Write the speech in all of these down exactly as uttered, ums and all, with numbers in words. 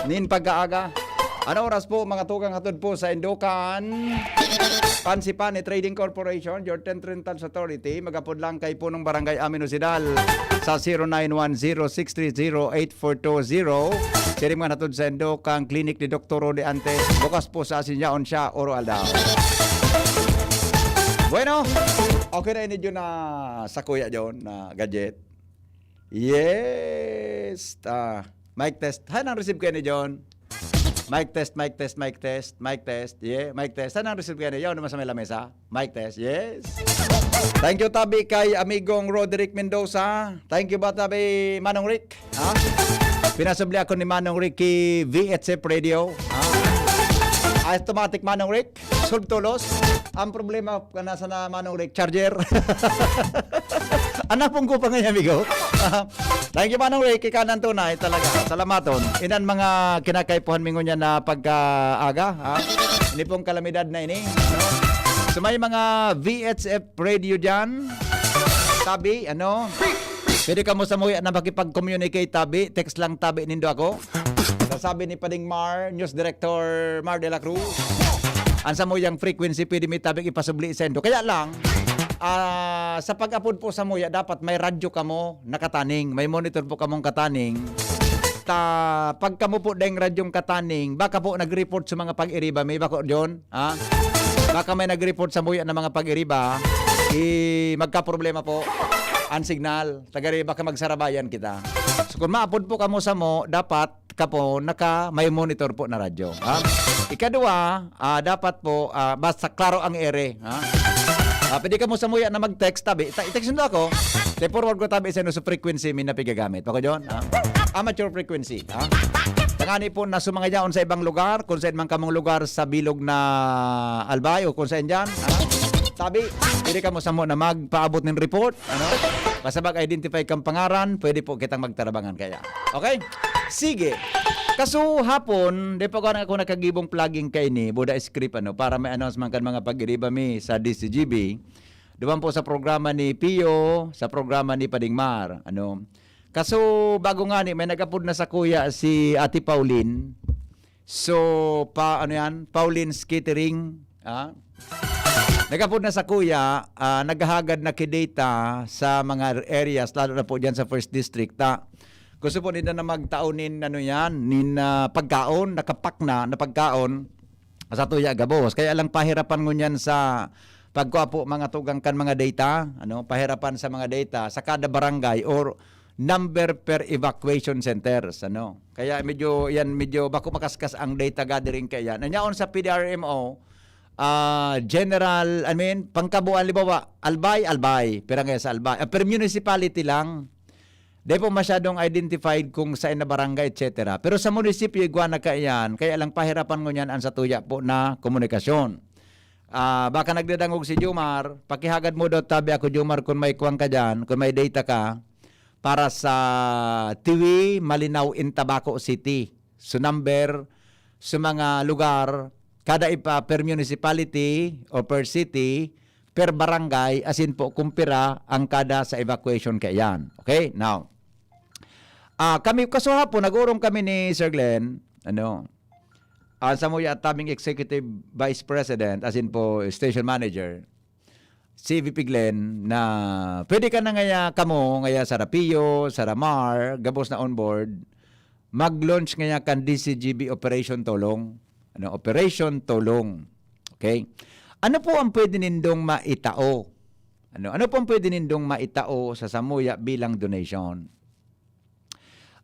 nin pagkaaga. Ano oras po, mga tugang, hatod po sa Indukan Pansipani Trading Corporation, your tent rentals authority, magapod lang kay Punong Barangay Amin Osidal sa zero nine one zero six three zero eight four two zero. Siring man hatod sa Indukan Clinic ni Doktor Rodi Antes, bukas po sa asin yaon siya, oro aldaw. Bueno, okay na ini dyan na sa kuya John na gadget. Yes. Ah, mic test. Hay, nang receive kayo ni John. Mic test, mic test, mic test, mic test. Yeah, mic test. Hay, nang receive kayo ni John. Naman sa may lamesa. Mic test. Yes. Thank you, tabi, kay amigong Roderick Mendoza. Thank you ba, tabi, Manong Rick? Ha? Pinasubli ako ni Manong Rick ki V H F Radio. Ha? Automatic, Manong Rick. Solve tolos. Ang problema, nasa na, Manong Rick, charger. Anak pong ko pa ngayon, amigo. Thank you, Manong Rick. Ikaw nang tunay talaga. Salamaton. Inan mga kinakaipuhan mi ngunyan na pagkaaga, ha? Ini pong kalamidad na ini. So, may mga V H F radio dyan. Tabi, ano? Pwede kamo samuya na makipag-communicate, tabi. Text lang, tabi, nindo ako. Sasabi ni Pading Mar, News Director Mar de la Cruz, ang samuyang frequency, pwede mi tabi ipasubli sendo. Kaya lang, ah, sa pag-apod po samuya, dapat may radyo kamo nakataning, may monitor po kamong kataning. Ta, pag kamo po dayong radyong kataning, baka po nag-report sa mga pag-iriba, may bako, John? Ha? Baka may nag-report samuya ng mga pag-iriba, i-, magkaproblema po ang signal. Tagari, baka magsarabayan kita. So, kung maapod po kamo samo, dapat ka po naka, may monitor po na radyo. Ha? Ikadua, ah, dapat po, ah, basta klaro ang ere. Ha? Ah, pwede kamo samuya na mag-text, tabi. Ta-, i-text nyo ako. Te-forward ko, tabi, sa inyo sa frequency mi na pigagamit. Bako, John? Ha? Amateur frequency. Ha? Tangani po na sumangayaon sa ibang lugar, kung saan man kamong lugar sa bilog na Albay o kung saan dyan. Ha? Tabi, pwede kamo samo na magpaabot ng report. Ano? Basta mag-identify kang pangaran, pwede po kitang magtarabangan kaya. Okay? Sige. Kaso hapon, di pa ko ako nakagibong plugin kaini, buda script, ano, para may announce man kan mga pag-iriba mi sa D C G B. Duman po sa programa ni Pio, sa programa ni Pading Mar, ano. Kaso bago nga ni, may nag-apod na sa kuya si Ate Pauline. So, pa, ano yan? Pauline's Catering, ah. Nag-apod na sa kuya, ah, naghahagad na ki data sa mga areas, lalo na po dyan sa First District, ta. Gusto po nila na magtao nin, ano yan, nin, ah, pagkaon, nakapak na, na pagkaon sa tuya gabos. Kaya lang pahirapan ngunyan sa pagkuha po mga tugang kan mga data, ano, pahirapan sa mga data sa kada barangay or number per evacuation centers, ano. Kaya medyo, yan, medyo bako makaskas ang data gathering kaya. Nanyaon sa P D R M O, ah, general, I mean, pangkabuan, halimbawa, Albay, Albay, pira nga sa Albay. Ah, per municipality lang. Di po masyadong identified kung saan na barangay, et cetera. Pero sa munisipyo, igwa na kaiyan, kaya lang pahirapan ngunyan ang satuya po na komunikasyon. Ah, baka nagdadangog si Jomar, pakihagad mo daw tabi ako, Jomar, kung may kuwan ka dyan, kung may data ka, para sa Tiwi, Malinao, in Tabaco City. So number, sa mga lugar, kada ipa, per municipality o per city, per barangay, asin po kung pira ang kada sa evacuation kaiyan. Okay? Now, ah, kami, kaso hapon, nag-urong kami ni Sir Glenn, ano, ang samuya at tabing executive vice president, asin po station manager, si V P Glenn, na pwede ka na ngaya kamo, ngaya sa Rapio, sa Ramar, gabos na on board, mag-launch ngaya kan D C G B Operation Tulong. Ano, Operation Tulong. Okay? Ano po ang pwede nindong maitao? Ano, ano po ang pwede nindong maitao sa samuya bilang donation?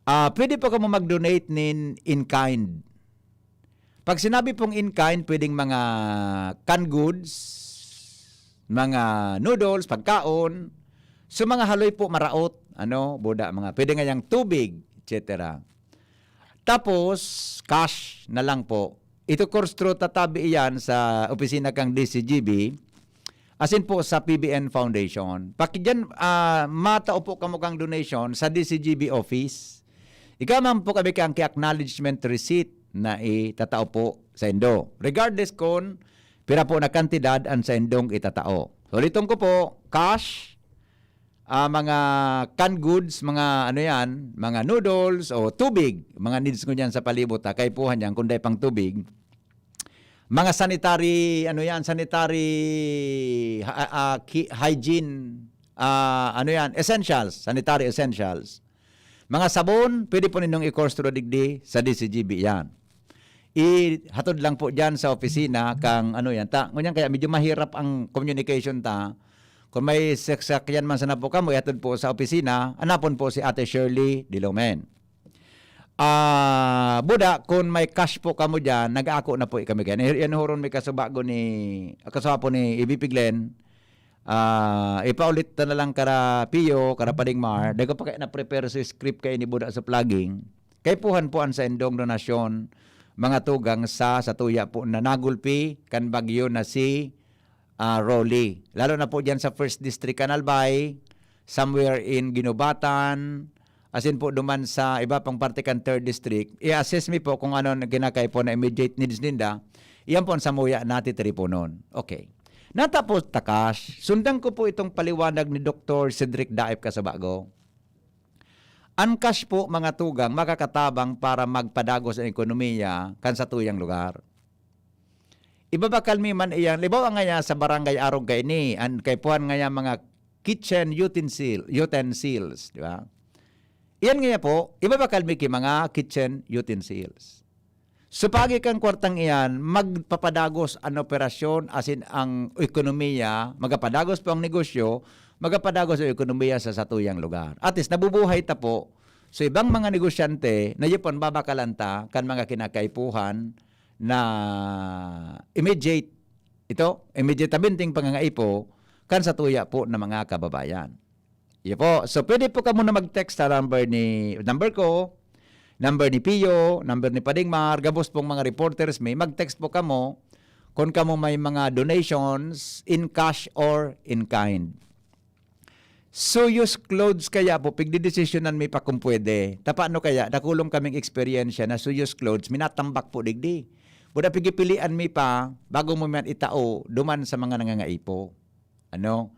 Ah, pwede po kamo mag-donate nin in kind. Pag sinabi pong in kind, pwedeng mga canned goods, mga noodles, pagkaon. So, mga haloy po, maraot, ano, buda, mga, pwede nga yang tubig, et cetera. Tapos, cash na lang po. Ito, course through, tatabi iyan sa opisina kang D C G B, asin po sa P B N Foundation. Paki-, dyan, ah, matao po kamo kang donation sa D C G B office. Ika man po kami kang ki-acknowledgement receipt na itatao po sa indo. Regardless kung pira po na kantidad ang sa indong itatao. So, uliton ko po, cash, ah, mga canned goods, mga ano yan, mga noodles o tubig, mga needs ko dyan sa palibot, ha, kaipuhan yan, kung dai pang tubig. Mga sanitary, ano yan, sanitary, ha- ah, ki- hygiene, ah, ano yan, essentials, sanitary essentials. Mga sabon, pwede po ninyong i-course through digdi sa D C G B yan. Ihatod lang po dyan sa opisina kang ano yan. Ta, ngunyan kaya medyo mahirap ang communication ta. Kung may saksakyan man sana po kamo, ihatod po sa opisina, anapon po si Ate Shirley Dilomen. Ah, buda, kung may cash po kamo dyan, nag-ako na po kami kaya. Yan horon may kasubago ni, kasuha po ni Ibipiglen. Ah, ipaulit ta na lang kara Pio, kara Pading Mar. Dai ko pa kaya na-prepare sa script kaya ni Buda sa vlogging. Kaipuhan po ang sa indong donasyon, mga tugang sa, sa tuya po na nagulpi kan bagyo na si, ah, Rolly. Lalo na po dyan sa First District kan Albay, somewhere in Guinobatan, asin po duman sa iba pang parte kan Third District. I-assess mi po kung ano ang kinakaipo na immediate needs ninda. Iyan po ang samuya na titiriponon. Okay. Natapos ta cash, sundan ko po itong paliwanag ni Doktor Cedric Daip Kasabago. Ang cash po, mga tugang, makakatabang para magpadagos ang ekonomiya kan satuyang lugar. Ibabakal mi man iyan, libaw ang ngaya sa barangay arog kaini, an kaipuhan ngaya mga kitchen utensil, utensils, di ba? Iyan ngaya po, ibabakal mi ki mga kitchen utensils. Supagi kan kwartang iyan, magpapadagos an operasyon asin ang ekonomiya, magapadagos po ang negosyo, magapadagos ang ekonomiya sa satuyang lugar. At least, nabubuhay ta po. So, ibang mga negosyante na yun po, babakalan ta kan mga kinakaipuhan na immediate, ito, immediate tabinting pangangaipo kan satuya po na mga kababayan. Iyo po. So, pwede po kamo na mag-text sa number ni, number ko, number ni Pio, number ni Pading Mar, gabos pong mga reporters mi, mag-text po kamo kung kamo may mga donations in cash or in kind. Suyos clothes kaya po, pigdidesisyonan mi pa kung pwede. Ta paano kaya? Dakulong kaming eksperyensya na suyos clothes, minatambak po digdi. Buda pigipilian mi pa, bago mo man itao, duman sa mga nangangaipo. Ano?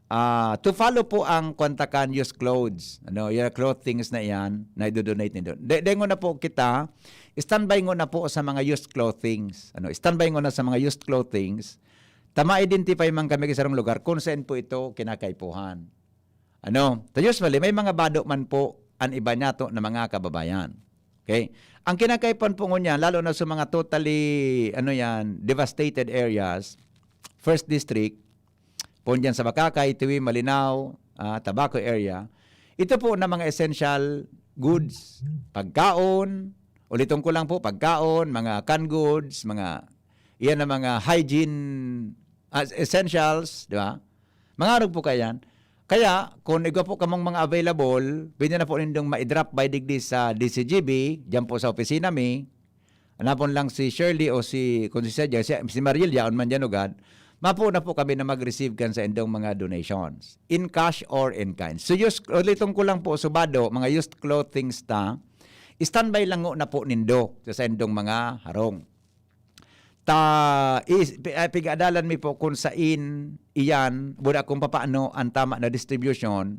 Ah, to follow po ang kwan ta kan used clothes. Ano, your clothings na iyan, na idodonate nindo. De, dengon na po kita, standby ngo na po sa mga used clothings. Ano, standby ngo na sa mga used clothings. Ta ma-identify man kami sa sarong lugar kung saan po ito kinakaipuhan. Ano, ta usually, may mga bado man po an iba niyato na mga kababayan. Okay? Ang kinakaipuhan po ngunyan, lalo na sa mga totally, ano yan, devastated areas, First District, po dyan sa Bacacay, Tawi, Malinao, ah, Tabaco area, ito po na mga essential goods, pagkaon, ulitin ko lang po, pagkaon, mga canned goods, mga, iyan na mga hygiene, ah, essentials, di ba? Mga arog po kaya yan. Kaya, kung igwa po kamong mga available, pwede na po nindong ma-drop by digdi sa D C G B, dyan po sa opisina mi. Hanapon lang si Shirley o si, kung si Sadia, si, si Mariel, yaon man dyan ugad. Mapo na po kami na mag-receive kan sa indong mga donations. In cash or in kind. So, use, ulitin ko lang po, subado, mga used clothings ta, standby lang ngo na po nindo sa, sa indong mga harong. Ta, is, pi-, ah, pig-adalan mi po kung sain iyan, buda kung papaano ang tama na distribution,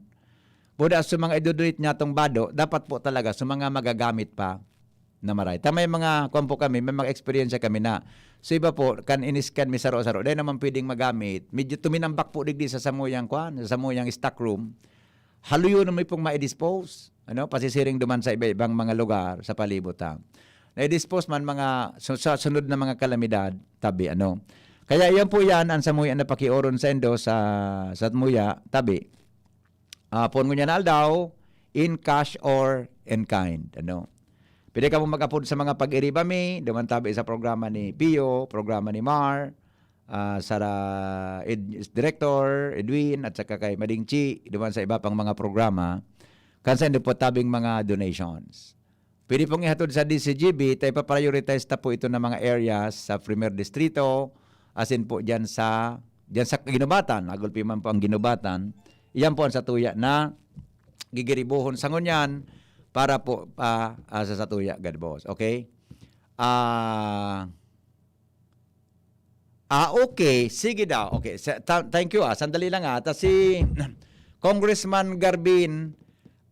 buda sa mga idodonate niya tong bado, dapat po talaga sa mga magagamit pa na maray. Ta may mga, kwan po kami, may mga eksperyensya kami na, so iba po, kan in-scan mi saro-saro, dahil naman pwedeng magamit, medyo tuminambak po digdi sa samuyang, kwan, sa samuyang stock room, haluyon mi pong ma-dispose, ano, pasisiring duman sa iba-ibang mga lugar sa palibot, ha. Na-dispose man mga su-, sa sunod na mga kalamidad, tabi, ano. Kaya iyan po yan, ang samuya na pakioron sa indo sa, sa muya, tabi. Ah, pon ngunyan na aldaw, in cash or in kind, ano. Pwede kamo mag-apod sa mga pag-iriba mi, duman tabi sa programa ni Pio, programa ni Mar, ah, sa ra-, Ed-, Director Edwin, at saka kay Mading Chi, duman sa iba pang mga programa, kan sa indo po tabing mga donations. Pwede pong ihatod sa D C G B, ta ipa-prioritize ta po ito na mga areas sa Primer Distrito, asin po dyan sa, dyan sa Guinobatan, nagulpi man po ang Guinobatan. Iyan po ang satuya na gigiribohon sa ngunyan para po, ah, ah, sa satuya, gabos. Okay? Ah, Ah, okay. Sige daw. Okay. Sa, ta-, thank you, ah. Sandali lang, ah. Ta si, Congressman Garbin,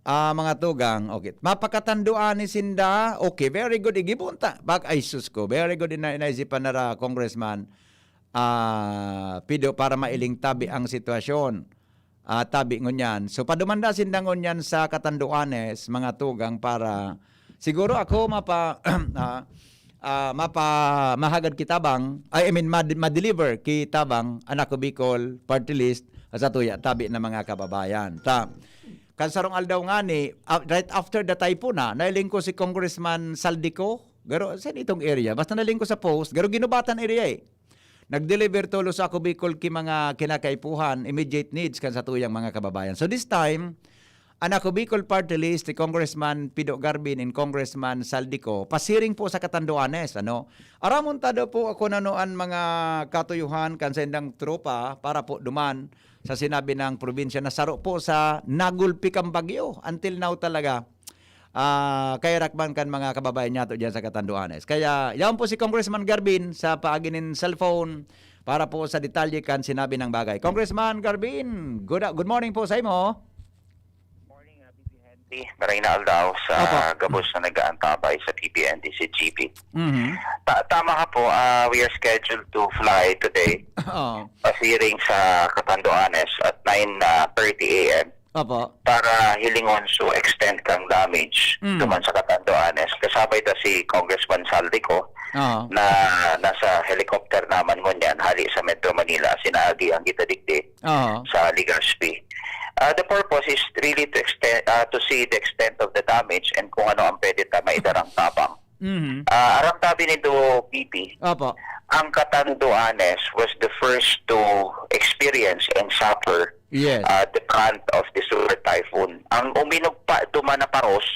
ah, mga tugang, okay. Mapakatanduan ni sinda, okay, very good, igibon ta. Bak-, ay, sus ko, very good, ina-, inaisipan na ra, Congressman, ah, Pido, para mailing tabi ang sitwasyon. Ah, tabi ngunyan. So, padumanda sinda ngunyan sa Catanduanes, mga tugang, para siguro ako mapa-, ah, ah, mapa-, mahagad ki tabang, ay, I mean, mad-, ma-deliver ki tabang, anak ko Bicol, party list, sa tuya, tabi na mga kababayan. Ta, kan sarong aldaw ngani, ah, right after the typhoon na, nailing ko si Congressman Saldico, garo, saan itong area? Basta nailing ko sa post, garo ginubatan area eh. Nag-deliver tolos sa Ako Bicol ki mga kinakaipuhan, immediate needs kan satuyang mga kababayan. So this time, an Ako Bicol Party List, si Congressman Pido Garbin and Congressman Saldico, pasiring po sa Catanduanes, ano? Aramon ta daw po kung ano an mga katuyuhan kan saindang tropa para po duman sa sinabi ng probinsya na saro po sa nagulpi kan bagyo. Until now talaga, ah, kaherak man kan mga kababayan niyato diyan sa Catanduanes. Kaya, yaon po si Congressman Garbin sa paagi nin cellphone para po sa detalye kan sinabi ng bagay. Congressman Garbin, good, good morning po sa imo. Morning, ah, B P Henry. Maray na aldaw sa Opo. gabos na nag-aantabay sa T P N D C G B. Mhm. Ta- tama ka po, ah, we are scheduled to fly today Oo. pasiring sa Catanduanes at nine thirty a.m. Opo. para hilingon so extent kang damage Mm. duman sa Catanduanes. Kasabay ta si Congressman Saldico Oo. na nasa helicopter naman ngunyan hali sa Metro Manila, asin naagihan kita digdi Oo. sa Legazpi. Uh, the purpose is really to extend, uh, to see the extent of the damage and kung ano ang pwede ta maidarang tabang. Mhm. Uh, aram tabi nindo, P P, Opo. ang Catanduanes was the first to experience and suffer Yes. uh, the brunt of the super typhoon. Ang uminugpa duman na paros,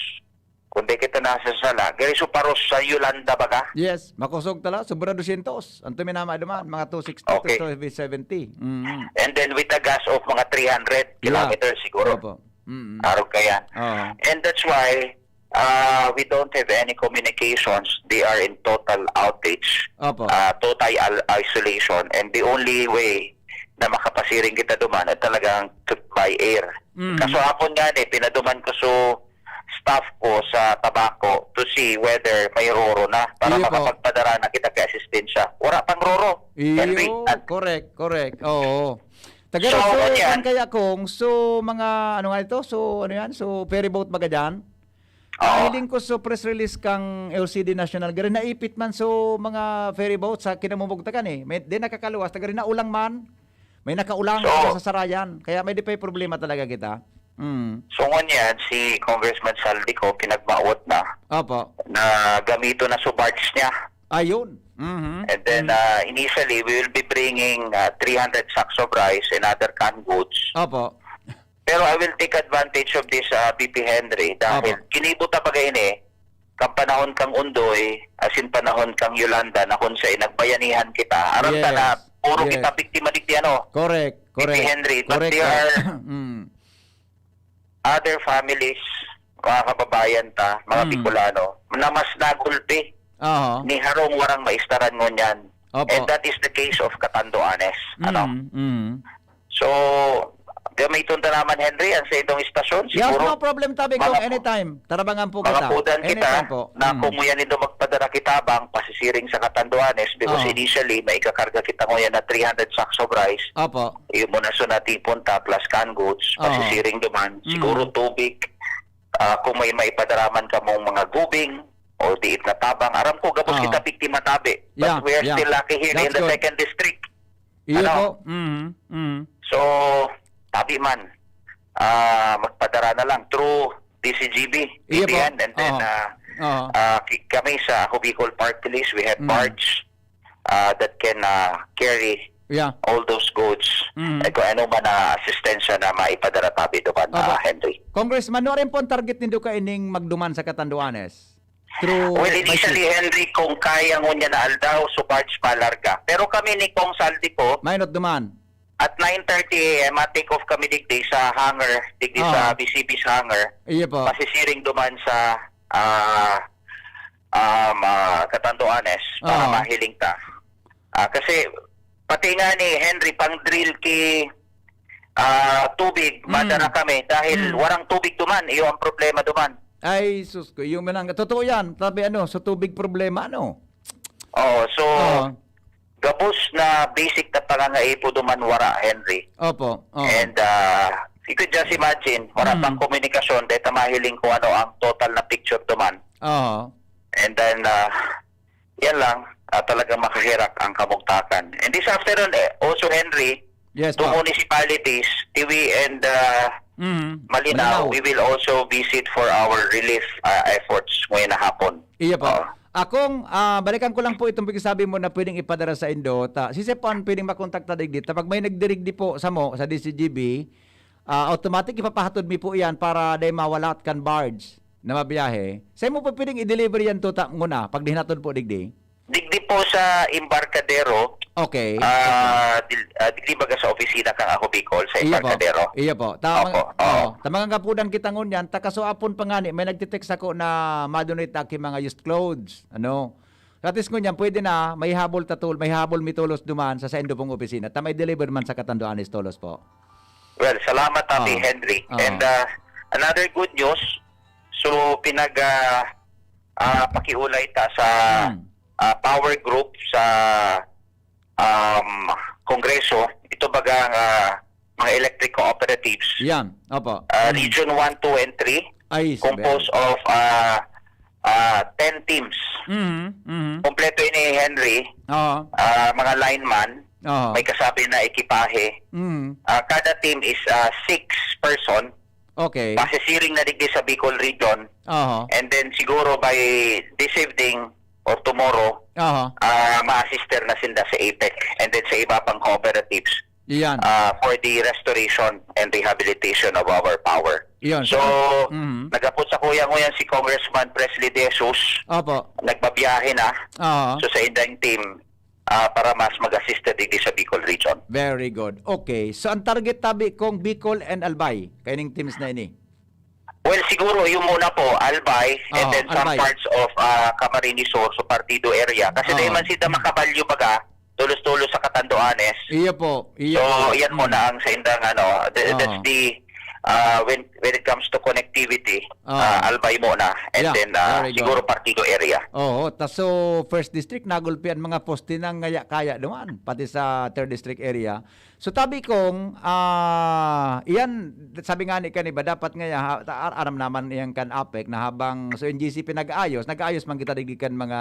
kung di kita nasasala, gari so paros sa Yolanda baga. Yes, makosog tala, sobra dosyentos. Ang tuminama duman, mga two sixty Okay. to two seventy. Mhm. And then with a gust of mga three hundred Yeah. kilometers siguro. Opo. Mhm. Arog kayan. Oo. And that's why uh, we don't have any communications. They are in total outage, Opo. uh, total al- isolation. And the only way na makapasiring kita duman ay talagang to- by air. Mhm. Kaso hapon nga ni, pinaduman ko so staff ko sa Tabaco to see whether may roro na para Iyo po. makapagpadara na kita kay asistensya. Wala pang roro, Henry. Iyo, At correct, correct. Oo. Taga So, so, ano yan? Kan kaya kung, so, mga, ano nga ito? So, ano yan? So, ferry boat baga dyan? Oo. Nahiling ko sa press release kang L C D National, gari naipit man so mga ferry boat sa kinamumugtakan eh. May, di nakakaluwas, taga rin na ulang man. May nakaulang So, sa sarayan. Kaya may di pa yung problema talaga kita. Mm. So ngunyan, si Congressman Saldico, pinagmawot na Opo. na gamito na so barge niya. Ayun. Mhm. And then, Mhm. uh, initially, we will be bringing uh, three hundred sacks of rice and other canned goods. Opo. Pero I will take advantage of this uh, B P Henry dahil Opo. kinibo ta baga ini, kang panahon kang Undoy, asin panahon kang Yolanda na kung saan nagbayanihan kita. Aram ta Yes. na puro Yes. kita biktima digdi ano. Correct. B P Correct. Henry, but Correct they po. are Mm. Other families, mga kababayan ta, mga Mm. Bicolano, na mas nagulpi Aha. ni harong warang maistaran ngunyan. Opo. And that is the case of Catanduanes. Ano? Mm, mm. So, gamiton ta naman, Henry, ang sa itong istasyon. Yes, Siguro, no problem, tabi kong mga- anytime. Tarabangan po mga kita. pudan kita Anytime po. na Mm. kung yan ito magpadara kita bang pasisiring sa Catanduanes because Oo. initially, may ikakarga kita ngayon na three hundred sacks of rice. Opo. Yung muna so natipon ta, plus canned goods, Oo. pasisiring duman. Mm. Siguro tubig, ah, kung may maipadaraman kamong mga gubing o diit na tabang. Aram ko, gabos Oo. kita biktima tabi. But Yeah, we are yeah. still lucky here in That's good. the second district. Iyo Ano? po. Mhm, mhm. So, tabi man, ah, magpadara na lang through D C G B, Iyo po. B P N, and then Oo. ah, Oo. ah, ki- kami sa Ako Bicol Party List, we have Mm. barge ah, that can ah, carry Yeah. all those goods. Mm. Eh, kung ano man na asistensya na maipadara tabi duman, Opo. ah, Henry. Congressman, ano rin po ang target nindo kaining magduman sa Catanduanes? Through Well, by initially, ship? Henry, kung kaya ngunyan na aldaw, so barge palarga. Pero kami ni Cong Saldico, Mainot duman. at nine thirty a.m., ma-take off kami digdi sa hangar, digdi Ah. sa B C B's hangar. Iyo po. Pasisiring duman sa ah, um, ah, Catanduanes para Ah. mahiling ta. Ah, kasi pati nga ni Henry pang drill ki ah, tubig, Mm. madara kami dahil Mm. warang tubig duman. Iyo ang problema duman. Ay, sus ko. Yung manang, totoo yan. Tabi ano, sa tubig problema, ano? Oo, so, Oo. gabos na basic na pangangaipo duman wara, Henry. Opo. Oo. And uh, you could just imagine, wala Mm. pang komunikasyon, dahil ta mahiling kung ano ang total na picture duman. Oo. And then, uh, yan lang, uh, talagang makahirak ang kamugtakan. And this afternoon, eh, also, Henry, Yes two po. municipalities, Tiwi and uh, Mm. Malinao, we will also visit for our relief uh, efforts ngayong hapon. Iyo po. Oo. Akong, ah, balikan ko lang po itong pagkasabi mo na pwedeng ipadara sa indo. Ta, si Sepan pwedeng makontakta digdi. Ta, pag may nagdirigdi po sa mo, sa D C G B, ah, automatic ipapahatod mi po iyan para dai mawalat kan barge na mabiyahe. Sa mo po pwedeng i-deliver yan tuta nguna, pag dihinatod po digdi? Digdi po sa Embarcadero, Okay. ah, dil- ah, digdi baga sa opisina kang Ako Bicol, sa Iyo po. Embarcadero. Iyo po. Ta, Opo, oh, oo. ta mga kapudan kita ngunyan, ta kasuapon pa ngani, may nagtitext ako na ma-donate aki mga used clothes. Ano? Sa atis ngunyan, pwede na, may habol tatul, may habol mitulos duman sa saindo pong opisina. Ta may deliver man sa Catanduanes tolos po. Well, salamat, Ate Ah. Henry. Ah. And uh, another good news, so pinag ah, ah, pakiulay ta sa Hmm. ah, power group sa um, Kongreso, ito baga nga mga electric cooperatives, Yan. Opo. ah, Mm. Region one, two, and three, Ay, composed of ah, ah, ten teams. Mhm. Mhm. Kompleto ini, Henry. Oo. Ah, mga lineman, Oo. may kasabi na ekipahe. Mhm. Ah, kada team is ah, six person. Okay. Masisiring na digdi sa Bicol Region. Oo. And then siguro by this evening or tomorrow, Oo. ah ma-assister na sinda sa APEC and then sa iba pang cooperatives Iyan. ah, for the restoration and rehabilitation of our power. Iyon. So, Mhm. nagapot sa kuya nguyan si Congressman Presley De Jesus, Opo. nagbabiyahe na. Oo. So, sa indang team, ah, para mas mag-assist na digdi sa Bicol Region. Very good. Okay. So, ang target tabi kong Bicol and Albay, kaining teams na ini. Well, siguro yung muna po, Albay, and Oo, then some Albay. parts of ah, Camarines Sur, so Partido area. Kasi Oo. dahil man sila makabalyo baga, tulos-tulos sa Catanduanes. Iyo po. Iyo So, po. yan Mm. muna ang sa indang, ano, th- Oo. that's the, uh, when when it comes to connectivity, Oo. uh, Albay muna, and Yeah, then uh, very good. siguro Partido area. Oo, ta so first district nagulpi ang mga poste nang ngaya kaya duman, pati sa third district area. So tabi kong ah iyan, sabi nga ni kaniba, dapat ngaya ha, ta- ar- aram naman iyan kan APEC na habang so N G C P nag-aayos, nag-aayos man kita digdi kan mga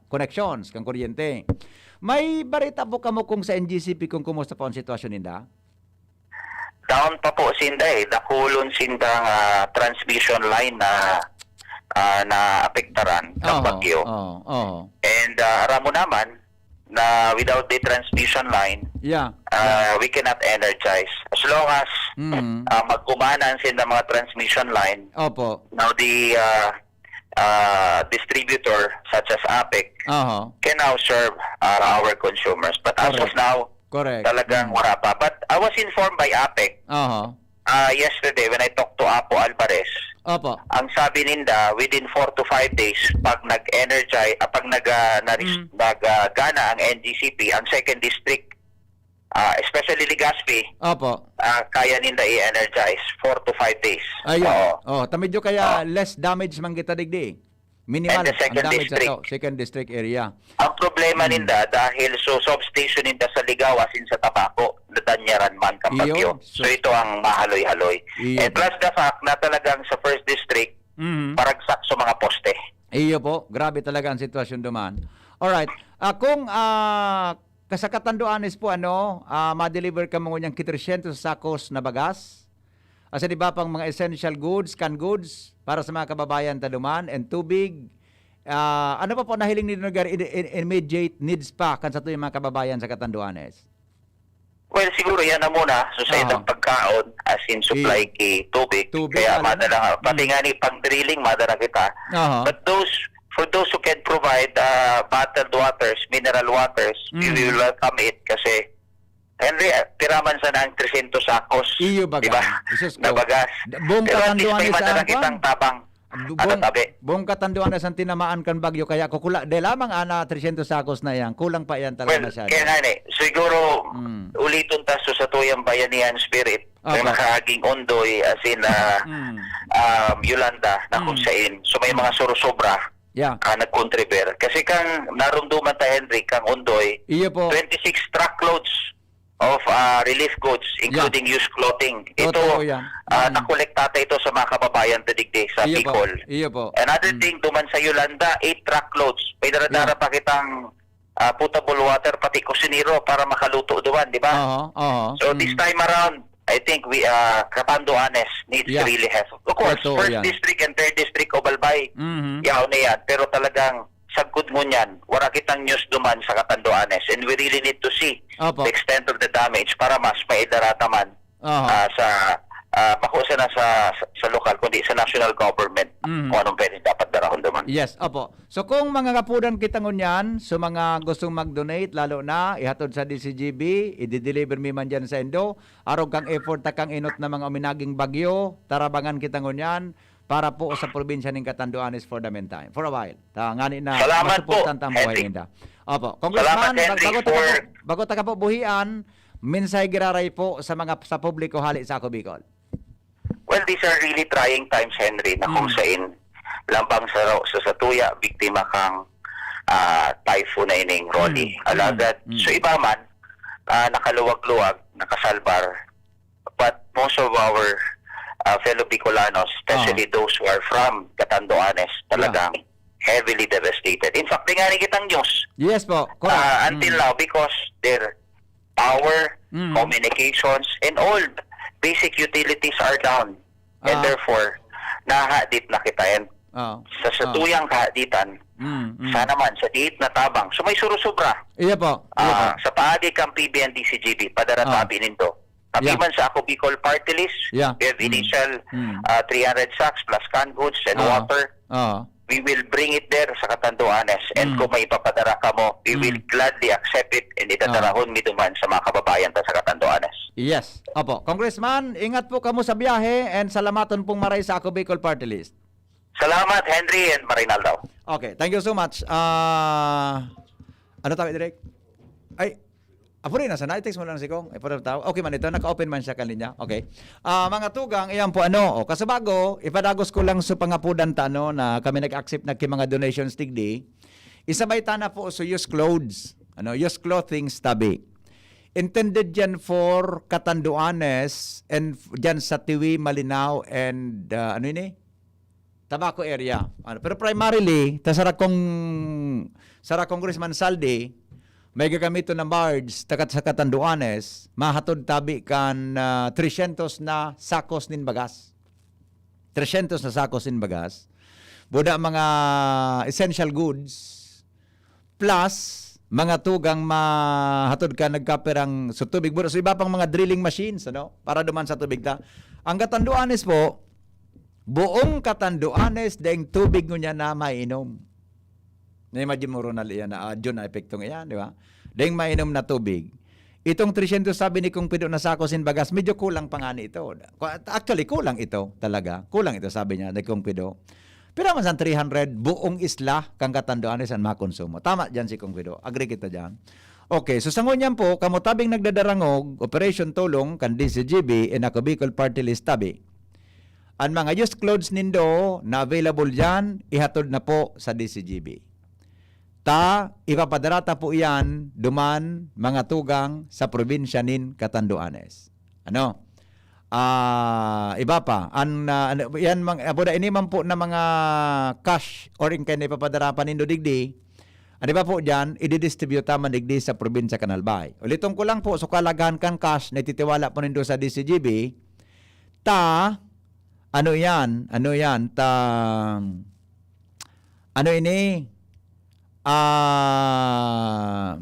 connections kan kuryente. May barita po kamo kung sa N G C P kung kumusta po ang sitwasyon ninda? Down pa po sinda eh. Dakulon sinda nga transmission line na ah, naapektaran ng Oo, bagyo. Oo, oo. And uh, aram mo naman na without the transmission line, Yeah. uh, we cannot energize. As long as Mm. uh, magkumanan sinda mga transmission line, Opo. now the uh, uh, distributor such as APEC Aha. can now serve uh, our consumers. But as of Correct. now, Correct. talagang Mm. wala pa. But I was informed by APEC Aha. uh, yesterday when I talked to Apo Alvarez. Opo. Ang sabi ninda, within four to five days, pag nag-energize, ah, pag nag, uh, naris- Mm. nag, uh, gana ang N G C P, ang second district, ah, especially Legazpi, Opo. ah, kaya ninda i-energize four to five days. Ayun. Oo. Oh, ta medyo kaya Oo. less damage man kita digdi. Minimal And the second ang damage district. Sa to, second district area. Ang problema Mm. ninda dahil so substation ninda sa Ligaw asin sa Tabaco, nadanyaran man kang Iyo, bagyo. so- So ito ang mahaloy-haloy. Iyo. And plus the fact na talagang sa first district, Mhm. paragsak sa mga poste. Iyo po, grabe talaga ang sitwasyon duman. Alright, ah, kung ah, ka- sa Catanduanes po, ano, ah, ma-deliver kamo ngunyan ki trescientos sakos na bagas? Asa di ba pang mga essential goods, canned goods para sa mga kababayan ta duman and tubig? Ah, ano pa po nahiling ni lugar in, in, immediate needs pa kan sa tuyang mga kababayan sa Catanduanes? Well, siguro yan na muna. So, sa Ah. itong pagkaon, as in supply Iyo. ki tubig, Tubig, kaya ano? madala, pati Mm. nga ni pang drilling, madala kita. Aha. But those, for those who can provide uh, bottled waters, mineral waters, we Mm. will welcome it kasi Henry, ah, piraman sana ang trescientos sakos. Iyo baga. Di ba? Jesus Na ko. bagas. Da- buong Pero at least Catanduanes may madala ang kitang kwan. tabang. Buong, buong Catanduanes ang tinamaan kan bagyo, kaya kukula, de lamang ana, trescientos sakos na yan. Kulang pa yan talaga. Well, masyado. Kaya nga ni, siguro, Mm. uliton ta sa satuyang bayanihan spirit, may Opo. makaging Ondoy, as in, ah, Mm. um, Yolanda, na kung Mm. sain. So, may Mm. mga surusobra, Yeah. ah, nagkontriber. Kasi kang narumduman ta, Henry, kang Ondoy, Iyo po. twenty-six truckloads of, ah, relief goods, Yeah. including used clothing. Ito, Totoo yan. ah, Mm. nakolekta ta ito sa mga kababayan ta digdi sa Iyo po. Bicol. Iyo po. Another Mm. thing, duman sa Yolanda, eight truckloads. May dara-dara Yeah. pa kitang, ah, potable water, pati kusinero para makaluto duman, di ba? Oho, oho. So, this Mm. time around, I think we, ah, Catanduanes needs Yeah. really help. Of course, Totoo first yan. district and third district of Albay, Mhm. yaon na yan. Pero talagang sagkod ngunyan, wala kitang news duman sa Catanduanes. And we really need to see Opo. the extent of the damage para mas maidara ta man, Aha. ah, sa, ah, bako sana sa, sa, sa lokal, kundi sa national government Mhm. kung anong pwede dapat darahon duman. Yes, opo. So, kung mga kapudan kita ngunyan, so mga gustong mag-donate, lalo na, ihatod sa D C G B, i-deliver mi man dyan sa indo, arog kang effort ta kang inot na mga uminaging bagyo, tarabangan kita ngunyan para po sa probinsya nin Catanduanes for the meantime, for a while. Ta, ngani na Salamat masuportan po, ta ang buhay Henry. ninda. Opo. Congressman, Salamat, Henry, bag-, bago ta ka for po, bago ta ka po buhian, mensahe giraray po sa mga, sa publiko hali sa Ako Bicol. Well, these are really trying times, Henry, na kung Mm. sain, lambang sa, sa satuya, biktima kang, ah, typhoon na ining Rolly. Mm. Alagad, Mm. so iba man, ah, nakaluwag-luwag, nakasalbar, but most of our, ah, fellow Bicolanos, especially Ah. those who are from Catanduanes, Yeah. talagang heavily devastated. In fact, di nga ni kitang news. Yes po, correct. Ah, until Mm. now, because their power, Mm. communications, and all basic utilities are down. And Ah. therefore, nahahadit na kita. And Ah. sa, sa Ah. tuyang kahaditan, Mm, mm. sana man, sa diit na tabang. So, may surusubra. Iya po, iya Ah, po. sa paagi kang P B and D C G B, padara Ah. tabi nindo. Tabi Yeah. man sa Ako Bicol Party List, Yeah. we have Mm. initial, Mm. ah, three hundred sacks plus canned goods and Ah. water. Ah. We will bring it there sa Catanduanes. And Mm. kung may ipapadara kamo, we Mm. will gladly accept it and Ah. idadarahon mi duman sa mga kababayan ta sa Catanduanes. Yes. Opo. Congressman, ingat po kamo sa biyahe and salamaton pong maray sa Ako Bicol Party List. Salamat, Henry and Marinaldo. Okay. Thank you so much. Ah, ano tawag, Direk? Ay, Apuri na sana, i-text mo lang si Kong. Ay, puro tao. Okay man ito, naka-open man siya kanina. Okay. Ah, mga tugang, iyan po ano. O, kasabago, ipadagos ko lang sa pangapudan ta, ano, na kami nag-accept na ki mga donations digdi. Isabay ta na po sa used clothes. Ano, used clothing tabi. Intended yan for Catanduanes and f-, dyan sa Tiwi, Malinao, and, ah, ano ini? Tabaco area. Ano, pero primarily, ta sara kong, sara Congressman Saldi, may gagamiton na barge, takat sa Catanduanes, mahatod tabi kan, ah, trescientos na sakos nin bagas. Trescientos na sakos nin bagas. Buda mga essential goods, plus mga tugang mahatod ka nagkapirang sa tubig. Buda sa iba pang mga drilling machines, ano, para duman sa tubig ta. Ang Catanduanes po, buong Catanduanes, daing tubig ngunyan na mainom. Na-imagine mo, Ronald, iyan na, ah, June na epektong iyan, di ba? Daing mainom na tubig. Itong trescientos, sabi ni Kong Pido, na sako sin bagas, medyo kulang pa nga ni ito. Actually, kulang ito talaga. Kulang ito, sabi niya, ni Kong Pido. Pero man san three hundred, buong isla, kang Catanduanes an makonsumo. Tama dyan si Kong Pido. Agree kita dyan. Okay, so sa ngunyan po, kamo tabing nagdadarangog, Operation Tulong, kan D C G B, and Ako Bicol Party List tabi. An mga used clothes nindo na available dyan, ihatod na po sa D C G B. Ta, ipapadara ta po iyan duman, mga tugang, sa probinsya nin Catanduanes. Ano? Ah, iba pa. An, ah, ano, yan, mang, apo da, ini man po na mga cash or in kaya ipapadara pa nindo digdi, ano ba po dyan, ididistribute ta man digdi sa probinsya kan Albay. Uliton ko lang po, so kalagahan kan cash na ititiwala po nindo sa D C G B, ta, ano yan? Ano yan? Ta, ano ini? Ah,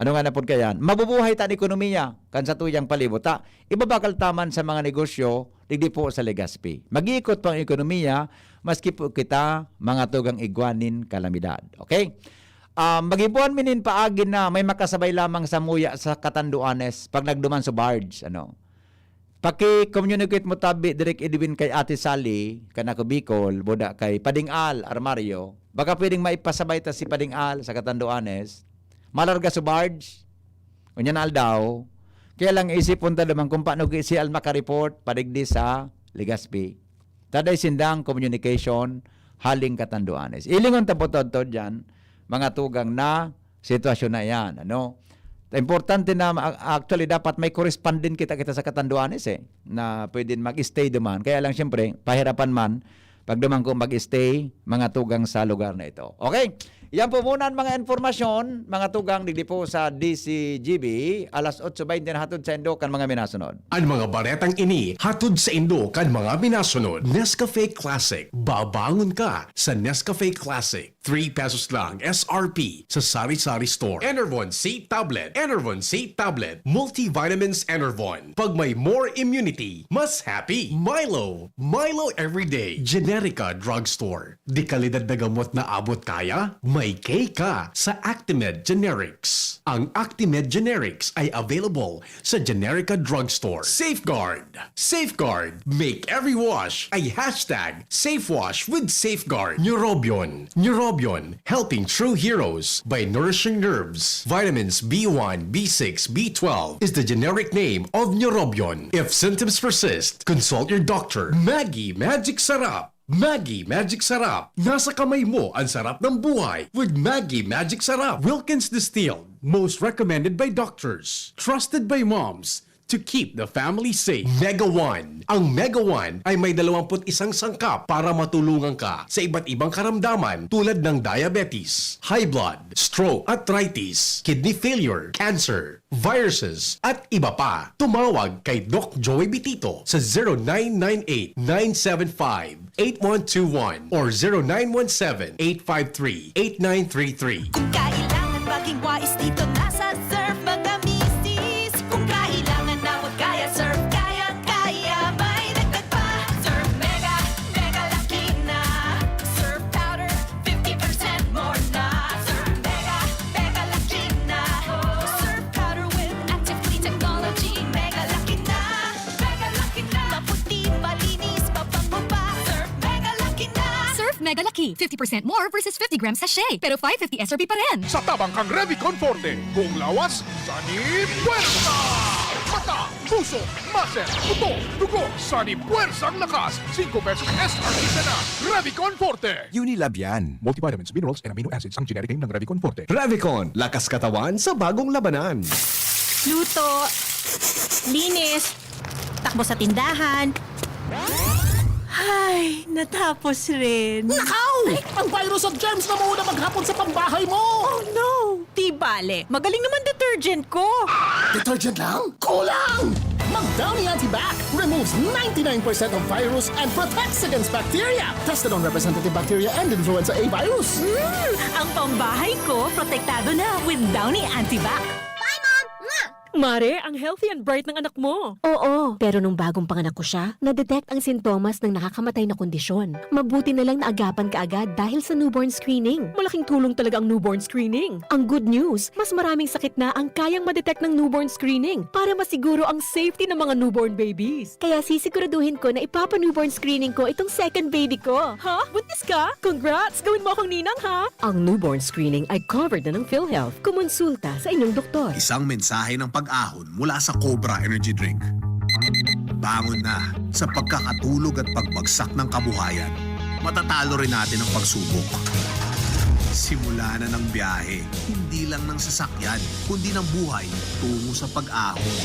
ano nga na po kaya? Mabubuhay ta an ekonomiya kan satuyang palibot, ta ibabakal ta man sa mga negosyo, digdi po sa Legazpi. Mag-iikot pa ang ekonomiya, maski po kita mga tugang igwa nin kalamidad. Okay? Ah, maghibuan mi nin paagi na may makasabay lamang samuya sa Catanduanes pag nagduman sa barge, ano? Paki-communicate mo tabi, Direk Edwin, kay Ate Sally, kan Ako Bicol, buda kay Pading Al Armario. Baka pwedeng maipasabay ta si Pading Al sa Catanduanes. Malarga so barge. Unya na aldaw. Kaya lang isipon ta naman kung paano si Al makareport padigdi sa Legazpi. Taday sindang communication haling Catanduanes. Ilingon ta po todtod dyan, mga tugang, na sitwasyon na yan. Ano? Importante na, ma-, actually, dapat may correspondent kita, kita sa Catanduanes eh, na pwedeng mag-stay duman. Kaya lang, siyempre, pahirapan man, pag duman ko mag-stay, mga tugang, sa lugar na ito. Okay? Yan po muna ang mga impormasyon, mga tugang, digdi po sa D C G B, alas otso baynte na hatod sa indo kan mga minasunod. Ang mga baretang ini hatod sa indo kan mga minasunod. Nescafe Classic, babangon ka sa Nescafe Classic. Three pesos lang S R P sa sari-sari store. Enervon C Tablet, Enervon C Tablet, Multivitamins Enervon. Pag may more immunity, mas happy. Milo, Milo Everyday, Generica Drugstore. Di kalidad na gamot na abot kaya? May K ka sa Actimed Generics. Ang Actimed Generics ay available sa Generica Drugstore. Safeguard. Safeguard. Make every wash a hashtag safe wash with Safeguard. Neurobion. Neurobion. Helping true heroes by nourishing nerves. Vitamins B one, B six, B twelve is the generic name of Neurobion. If symptoms persist, consult your doctor. Maggi Magic Sarap. Maggi Magic Sarap. Nasa kamay mo ang sarap ng buhay with Maggi Magic Sarap. Wilkins Distilled. Most recommended by doctors. Trusted by moms to keep the family safe. Mega One. Ang Mega One ay may dalawampu't isang sangkap para matulungan ka sa iba't ibang karamdaman tulad ng diabetes, high blood, stroke, arthritis, kidney failure, cancer, viruses, at iba pa. Tumawag kay Doc Joey Bitito sa zero nine nine eight, nine seven five, eight one two one or zero nine one seven, eight five three, eight nine three three. Kung kailangan maging wais, dito na sa Surf Magamisis. Kung kailangan na magkaya, Surf kayang-kaya, may dagdag pa. Surf Mega, Mega Laki na. Surf Powder, fifty percent more na. Surf Mega, Mega Laki na. Surf Powder with Active Clean Technology, Mega Laki na. Mega Laki na. Maputi, malinis, mabango pa. Surf Mega Laki na. Surf Mega Laki, fifty percent more versus fifty gram sachet, pero five fifty S R P pa rin. Sa tabang kang Revicon Forte, buong lawas, sani puwersa! Mata, puso, muscle, buto, dugo, sani puwersang lakas, singko pesos S R P sana. Revicon Forte. Unilab yan. Multivitamins, minerals, and amino acids ang generic name ng Revicon Forte. Revicon, lakas katawan sa bagong labanan. Luto, linis, takbo sa tindahan. Ay, natapos rin. Nakaw! Ang virus at germs na mauna maghapon sa pambahay mo! Oh no! Di bale, magaling naman detergent ko. Detergent lang? Kulang! Mag Downy Antibac removes ninety-nine percent of virus and protects against bacteria. Tested on representative bacteria and influenza A virus. Mm, ang pambahay ko protektado na with Downy Antibac. Bye, Mom! Mwah! Mare, ang healthy and bright ng anak mo. Oo, pero nung bagong panganak ko siya, na-detect ang sintomas ng nakakamatay na kondisyon. Mabuti na lang naagapan kaagad dahil sa newborn screening. Malaking tulong talaga ang newborn screening. Ang good news, mas maraming sakit na ang kayang ma-detect ng newborn screening para masiguro ang safety ng mga newborn babies. Kaya sisiguraduhin ko na ipapa-newborn screening ko itong second baby ko. Ha? Buntis ka? Congrats! Gawin mo akong ninang, ha? Ang newborn screening ay covered na ng PhilHealth. Kumonsulta sa inyong doktor. Isang mensahe ng pag-ahon mula sa Cobra Energy Drink. Bangon na sa pagkakatulog at pagbagsak ng kabuhayan. Matatalo rin natin ang pagsubok. Simula na ng biyahe, hindi lang ng sasakyan, kundi ng buhay tungo sa pag-ahon.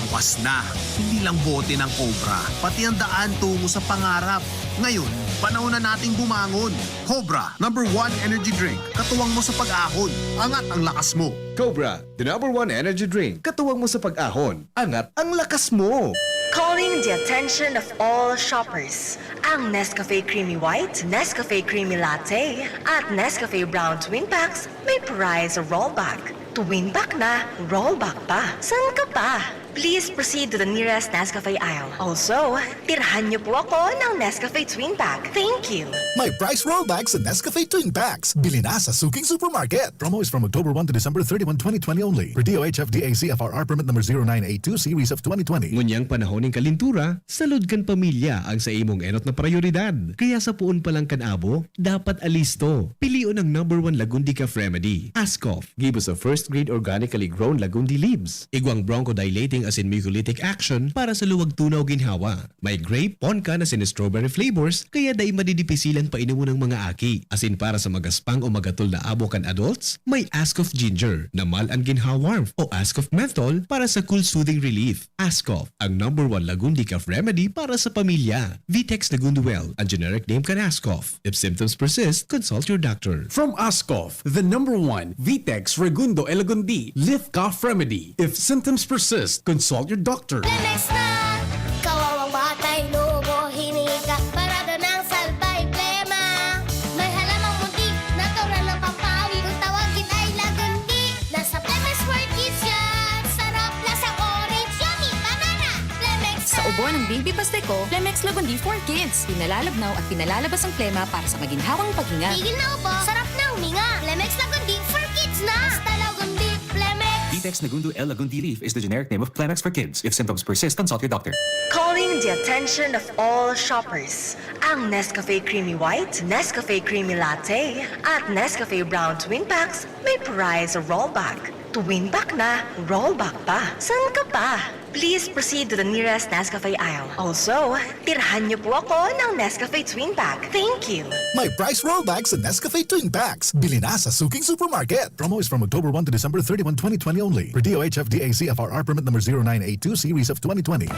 Bukas na, hindi lang bote ng Cobra, pati ang daan tungo sa pangarap. Ngayon, panahon na nating bumangon. Cobra, number one energy drink. Katuwang mo sa pag-ahon. Angat ang lakas mo. Cobra, the number one energy drink. Katuwang mo sa pag-ahon. Angat ang lakas mo. Calling the attention of all shoppers. Ang Nescafe Creamy White, Nescafe Creamy Latte, at Nescafe Brown Twin Packs may prize rollback. Twin pack na, rollback pa. San ka pa? Please proceed to the nearest Nescafe aisle. Also, tirhan niyo po ako ng Nescafe Twin Pack. Thank you! May price rollback sa Nescafe Twin Packs. Bili na sa suking supermarket. Promo is from October one to December thirty-one, twenty twenty only. Per D O H F D A C F R R permit number zero nine eight two series of twenty twenty. Ngunyan panahon nin kalintura, salud kan pamilya ang sa imong enot na prayoridad. Kaya sa poon pa lang kan abo, dapat alisto. Pilion ang number one Lagundi Cough Remedy, Ascough. Give us a first grade organically grown Lagundi leaves. Igwang bronchodilating asin mucolytic action para sa luwag tunaw ginhawa. May grape, ponkan asin strawberry flavors, kaya dai madidipisilan painomon ang mga aki. Asin para sa magaspang o magatol na abo kan adults, may Ascough Ginger na mal an ginhawa warmth o Ascough Menthol para sa cool soothing relief. Ascough, ang number one Lagundi cough remedy para sa pamilya. Vitex Lagunduel, ang generic name kan Ascough. If symptoms persist, consult your doctor. From Ascough, the number one Vitex Regundo Elagundi Lift Cough Remedy. If symptoms persist, consult your doctor. Lemex na! Kawawang batay, lobo, hinika, parada ng salbay, plema. May halamang muntik, natural na pampawi, kung tawagin ay Lagundi. Nasa Lemex for Kids yan! Sarap, lasang orange, yummy, banana! Lemex Sa na! Ubo ng Baby Pasteco, Lemex Lagundi for Kids. Pinalalabnaw at pinalalabas ang plema para sa maginhawang paghinga. Tigil na ubo, sarap na huminga. Lemex Lagundi for Kids na! Basta Lagundi, Lemex! Vitex Negundo L Lagundi Leaf is the generic name of Kleenex for kids. If symptoms persist, consult your doctor. Calling the attention of all shoppers. Ang Nescafe Creamy White, Nescafe Creamy Latte, at Nescafe Brown Twin Packs may price rollback. Twin Pack na, rollback pa. San ka pa? Please proceed to the nearest Nescafe aisle. Also, tirhan niyo po ako ng Nescafe Twin Pack. Thank you! May price rollback sa Nescafe Twin Packs. Bili na sa suking supermarket. Promo is from October one to December thirty-one, twenty twenty only. Per D O H F D A C F R R permit number zero nine eight two series of twenty twenty.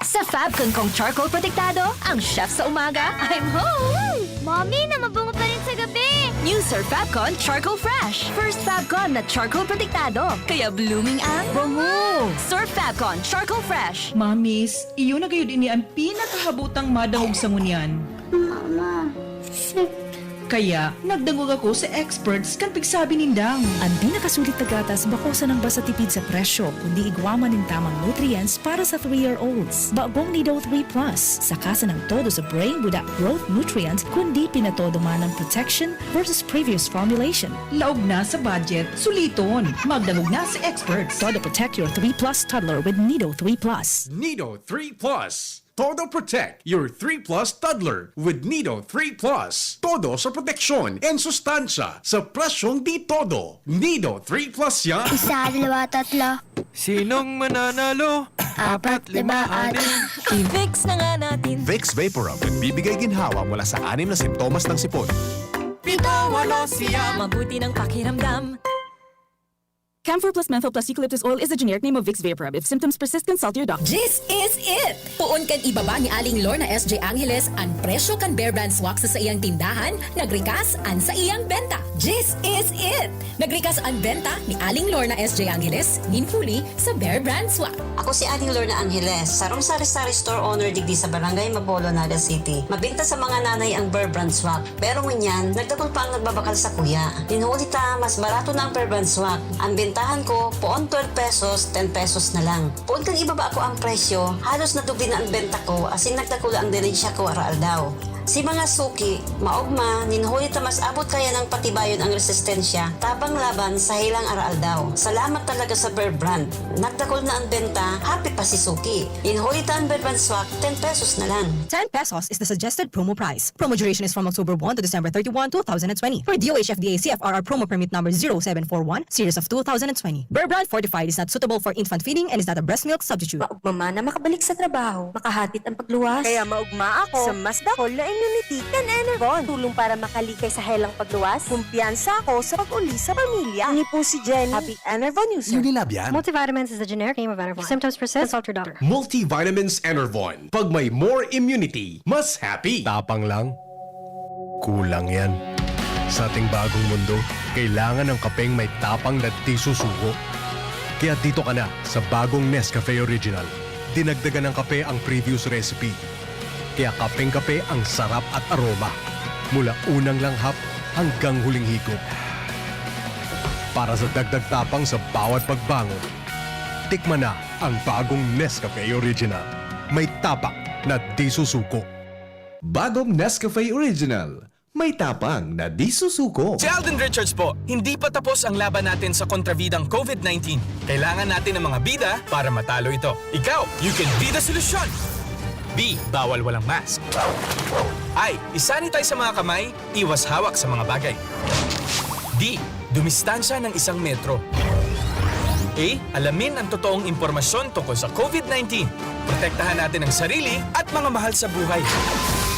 Sa Fabcon kong charcoal protektado, ang chef sa umaga, I'm home! Mommy, namabungo pa rin sa gabi! New Sir Fabcon Charcoal Fresh! First Fabcon na charcoal protektado, kaya blooming ang bango! Sir Fabcon Charcoal Fresh! Mamis, iyo na gayud ini an pinakahabotang madangog sa ngunyan. Mama, sick. Kaya, nagdangog ako sa experts kan pigsabi nindang. An pinakasulit na gatas bako sanang basta tipid sa presyo, kundi igwa man nin tamang nutrients para sa three-year-olds. Bagong Nido three Plus, saka sanang todo sa brain buda growth nutrients, kundi pinatodo man ang protection versus previous formulation. Laog na sa budget, suliton. Magdangog na sa experts. Todo protect your three plus toddler with Nido three Plus. Nido three Plus. Todo protect your three plus toddler with Nido three Plus. Todo sa proteksyon and sustansya sa presyong di todo. Nido three Plus yan. Isa, dalawa, tatlo. Sinong mananalo? Apat, lima, anim. I-Vicks na nga natin. Vicks Vaporub, nagbibigay ginhawa mula sa anim na sintomas ng sipon. Pito, walo, siyam. Mabuti ng pakiramdam. Camphor plus menthol plus eucalyptus oil is the generic name of Vicks Vaporub. If symptoms persist, consult your doctor. This is it! Poon kan ibaba ni Aling Lorna S J Angeles an presyo kan Bear Brand Swak sa saiyang tindahan, nagrikas an saiyang benta. This is it! Nagrikas an benta ni Aling Lorna S J Angeles nin huli sa Bear Brand Swak. Ako si Aling Lorna Angeles, sarong sari-sari store owner digdi sa Barangay Mabolo, Naga City. Mabinta sa mga nanay ang Bear Brand Swak. Pero ngunyan, nagdakul pa ang nagbabakal sakuya. Nin huli ta, mas barato na ang Bear Brand Swak. Ang bentahan ko, poon twelve pesos, ten pesos na lang. Poon kan ibaba ko ang presyo, halos nadubli na ang benta ko, asin nagdakula ang dirensiya ko araaldaw. Si mga suki, maogma, nin huli ta mas abot kaya nang patibayon ang resistensya, tabang laban sa helang araaldaw. Salamat talaga sa Bear Brand. Nagdakul na ang benta, happy pa si suki. Nin huli ta ang Bear Brand Swak, ten pesos na lang. Ten pesos is the suggested promo price. Promo duration is from October one to December thirty-one, two thousand and twenty. Per D O H F D A C F R R promo permit number zero seven four one, series of two thousand and twenty. Bear Brand Fortified is not suitable for infant feeding and is not a breast milk substitute. Maugma man na makabalik sa trabaho, makahatid ang pagluwas. Kaya maugma ako sa mas dakul na immunity kan Enervon. Tulong para makalikay sa helang pagluwas. Kumpiyansa ako sa pag-uli sa pamilya. Ini po si Jenny, happy Enervon user. Unilab yan. Multivitamins is the generic name of Enervon. If symptoms persist, consult your doctor. Multivitamins Enervon. Pag may more immunity, mas happy. Tapang lang. Kulang yan. Sa ating bagong mundo, kailangan ng kapeng may tapang na di susuko. Kaya dito ka na sa bagong Nescafe Original. Dinagdagan ng kape ang previous recipe. Kaya kapeng-kape ang sarap at aroma. Mula unang langhap hanggang huling higop. Para sa dagdag tapang sa bawat pagbangon, Tikman na ang bagong Nescafe Original. May tapang na di susuko. Bagong Nescafe Original. May tapang na di susuko. Si Alden Richards po, hindi pa tapos ang laban natin sa kontrabidang COVID nineteen. Kailangan natin ng mga bida para matalo ito. Ikaw, you can be the solution! B, bawal walang mask. I, isanitize sa mga kamay, iwas hawak sa mga bagay. D, dumistansya ng isang metro. A, alamin ang totoong impormasyon tungkol sa COVID nineteen. Protektahan natin ang sarili at mga mahal sa buhay.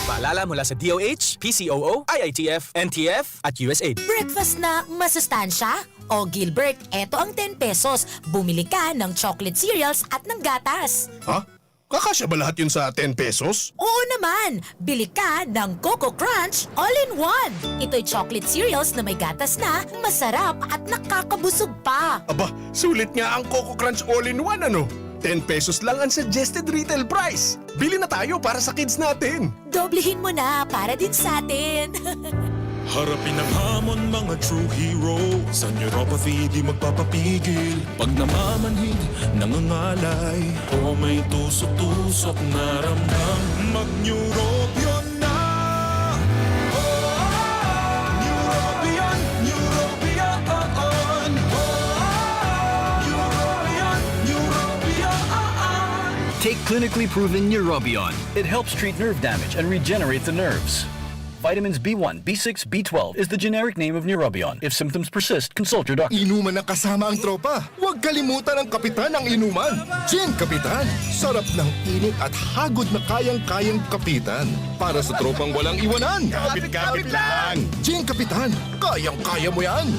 Paalala mula sa D O H, P C O O, I I T F, N T F, at U S A I D. Breakfast na masustansya? O Gilbert, eto ang ten pesos. Bumili ka ng chocolate cereals at ng gatas. Ha? Kakasya ba lahat yun sa ten pesos? Oo naman! Bili ka ng Coco Crunch All-in-One. Ito'y chocolate cereals na may gatas na, masarap at nakakabusog pa. Aba, sulit nga ang Coco Crunch All-in-One, ano? Ten pesos lang ang suggested retail price. Bili na tayo para sa kids natin. Doblehin mo na para din sa atin. Harapin ang hamon, mga true hero. Sa neuropathy, di magpapapigil. Pag namamanhid, nangangalay, o may tusok-tusok na ramdam, mag-Neurobion na! Oh, Neurobion, Neurobion, oh, oh. Neurobion, Neurobion, oh, oh. Take clinically proven Neurobion. It helps treat nerve damage and regenerate the nerves. Vitamins B one, B six, B twelve is the generic name of Neurobion. If symptoms persist, consult your doctor. Inuman na kasama ang tropa. Huwag kalimutan ang kapitan ng inuman. Gin Kapitan. Sarap ng init at hagod na kayang-kayang kapitan. Para sa tropang walang iwanan. Kapit-kapit lang. Gin Kapitan. Kayang-kaya mo yan.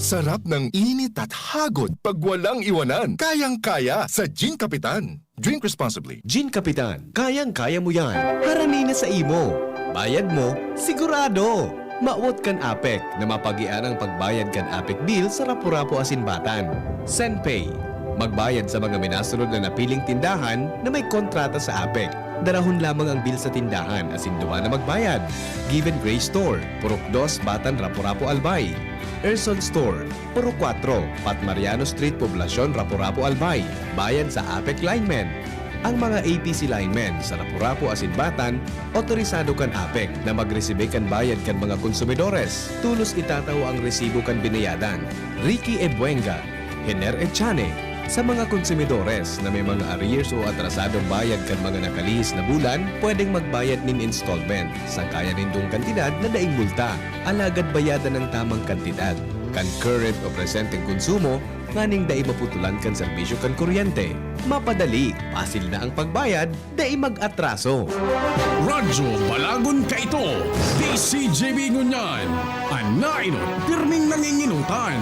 Sarap ng init at hagod pag walang iwanan. Kayang-kaya sa Gin Kapitan. Drink responsibly. Gin Kapitan, kayang-kaya mo yan. Harani na sa imo. Bayad mo, sigurado! Mawot kan APEC na mapagian ang pagbayad kan APEC bill sa Rapu-Rapu asin Batan. SenPay. Magbayad sa mga minasunod na napiling tindahan na may kontrata sa APEC. Darahon lamang ang bill sa tindahan asin duman na magbayad. Given Grace Store, Purok dos, Batan, Rapu-Rapu, Albay. Erson Store, Purok kwatro, Pat Mariano Street, Poblacion, Rapu-Rapu, Albay. Bayad sa APEC linemen. Ang mga APC linemen sa Rapu-Rapu asin Batan, otorisado kan APEC na magresibe kan bayad kan mga konsumidores. Tolos itatawo ang resibo kan binayadan. Ricky Ebuenga, Hener Echane, sa mga konsumidores na may mga arrears o atrasadong bayad kan mga nakalihis na bulan, pwedeng magbayad nin installment, sangkayan nindong kantidad na daing multa. Alagad bayadan ang tamang kantidad kan current o presenteng konsumo nganing dai maputulan kan serbisyo kan kuryente. Mapadali, pasil na ang pagbayad, dai mag-atraso. Radyo Balagon Kaito, D C G B ngunyan, an nainot, pirming nanginginutan.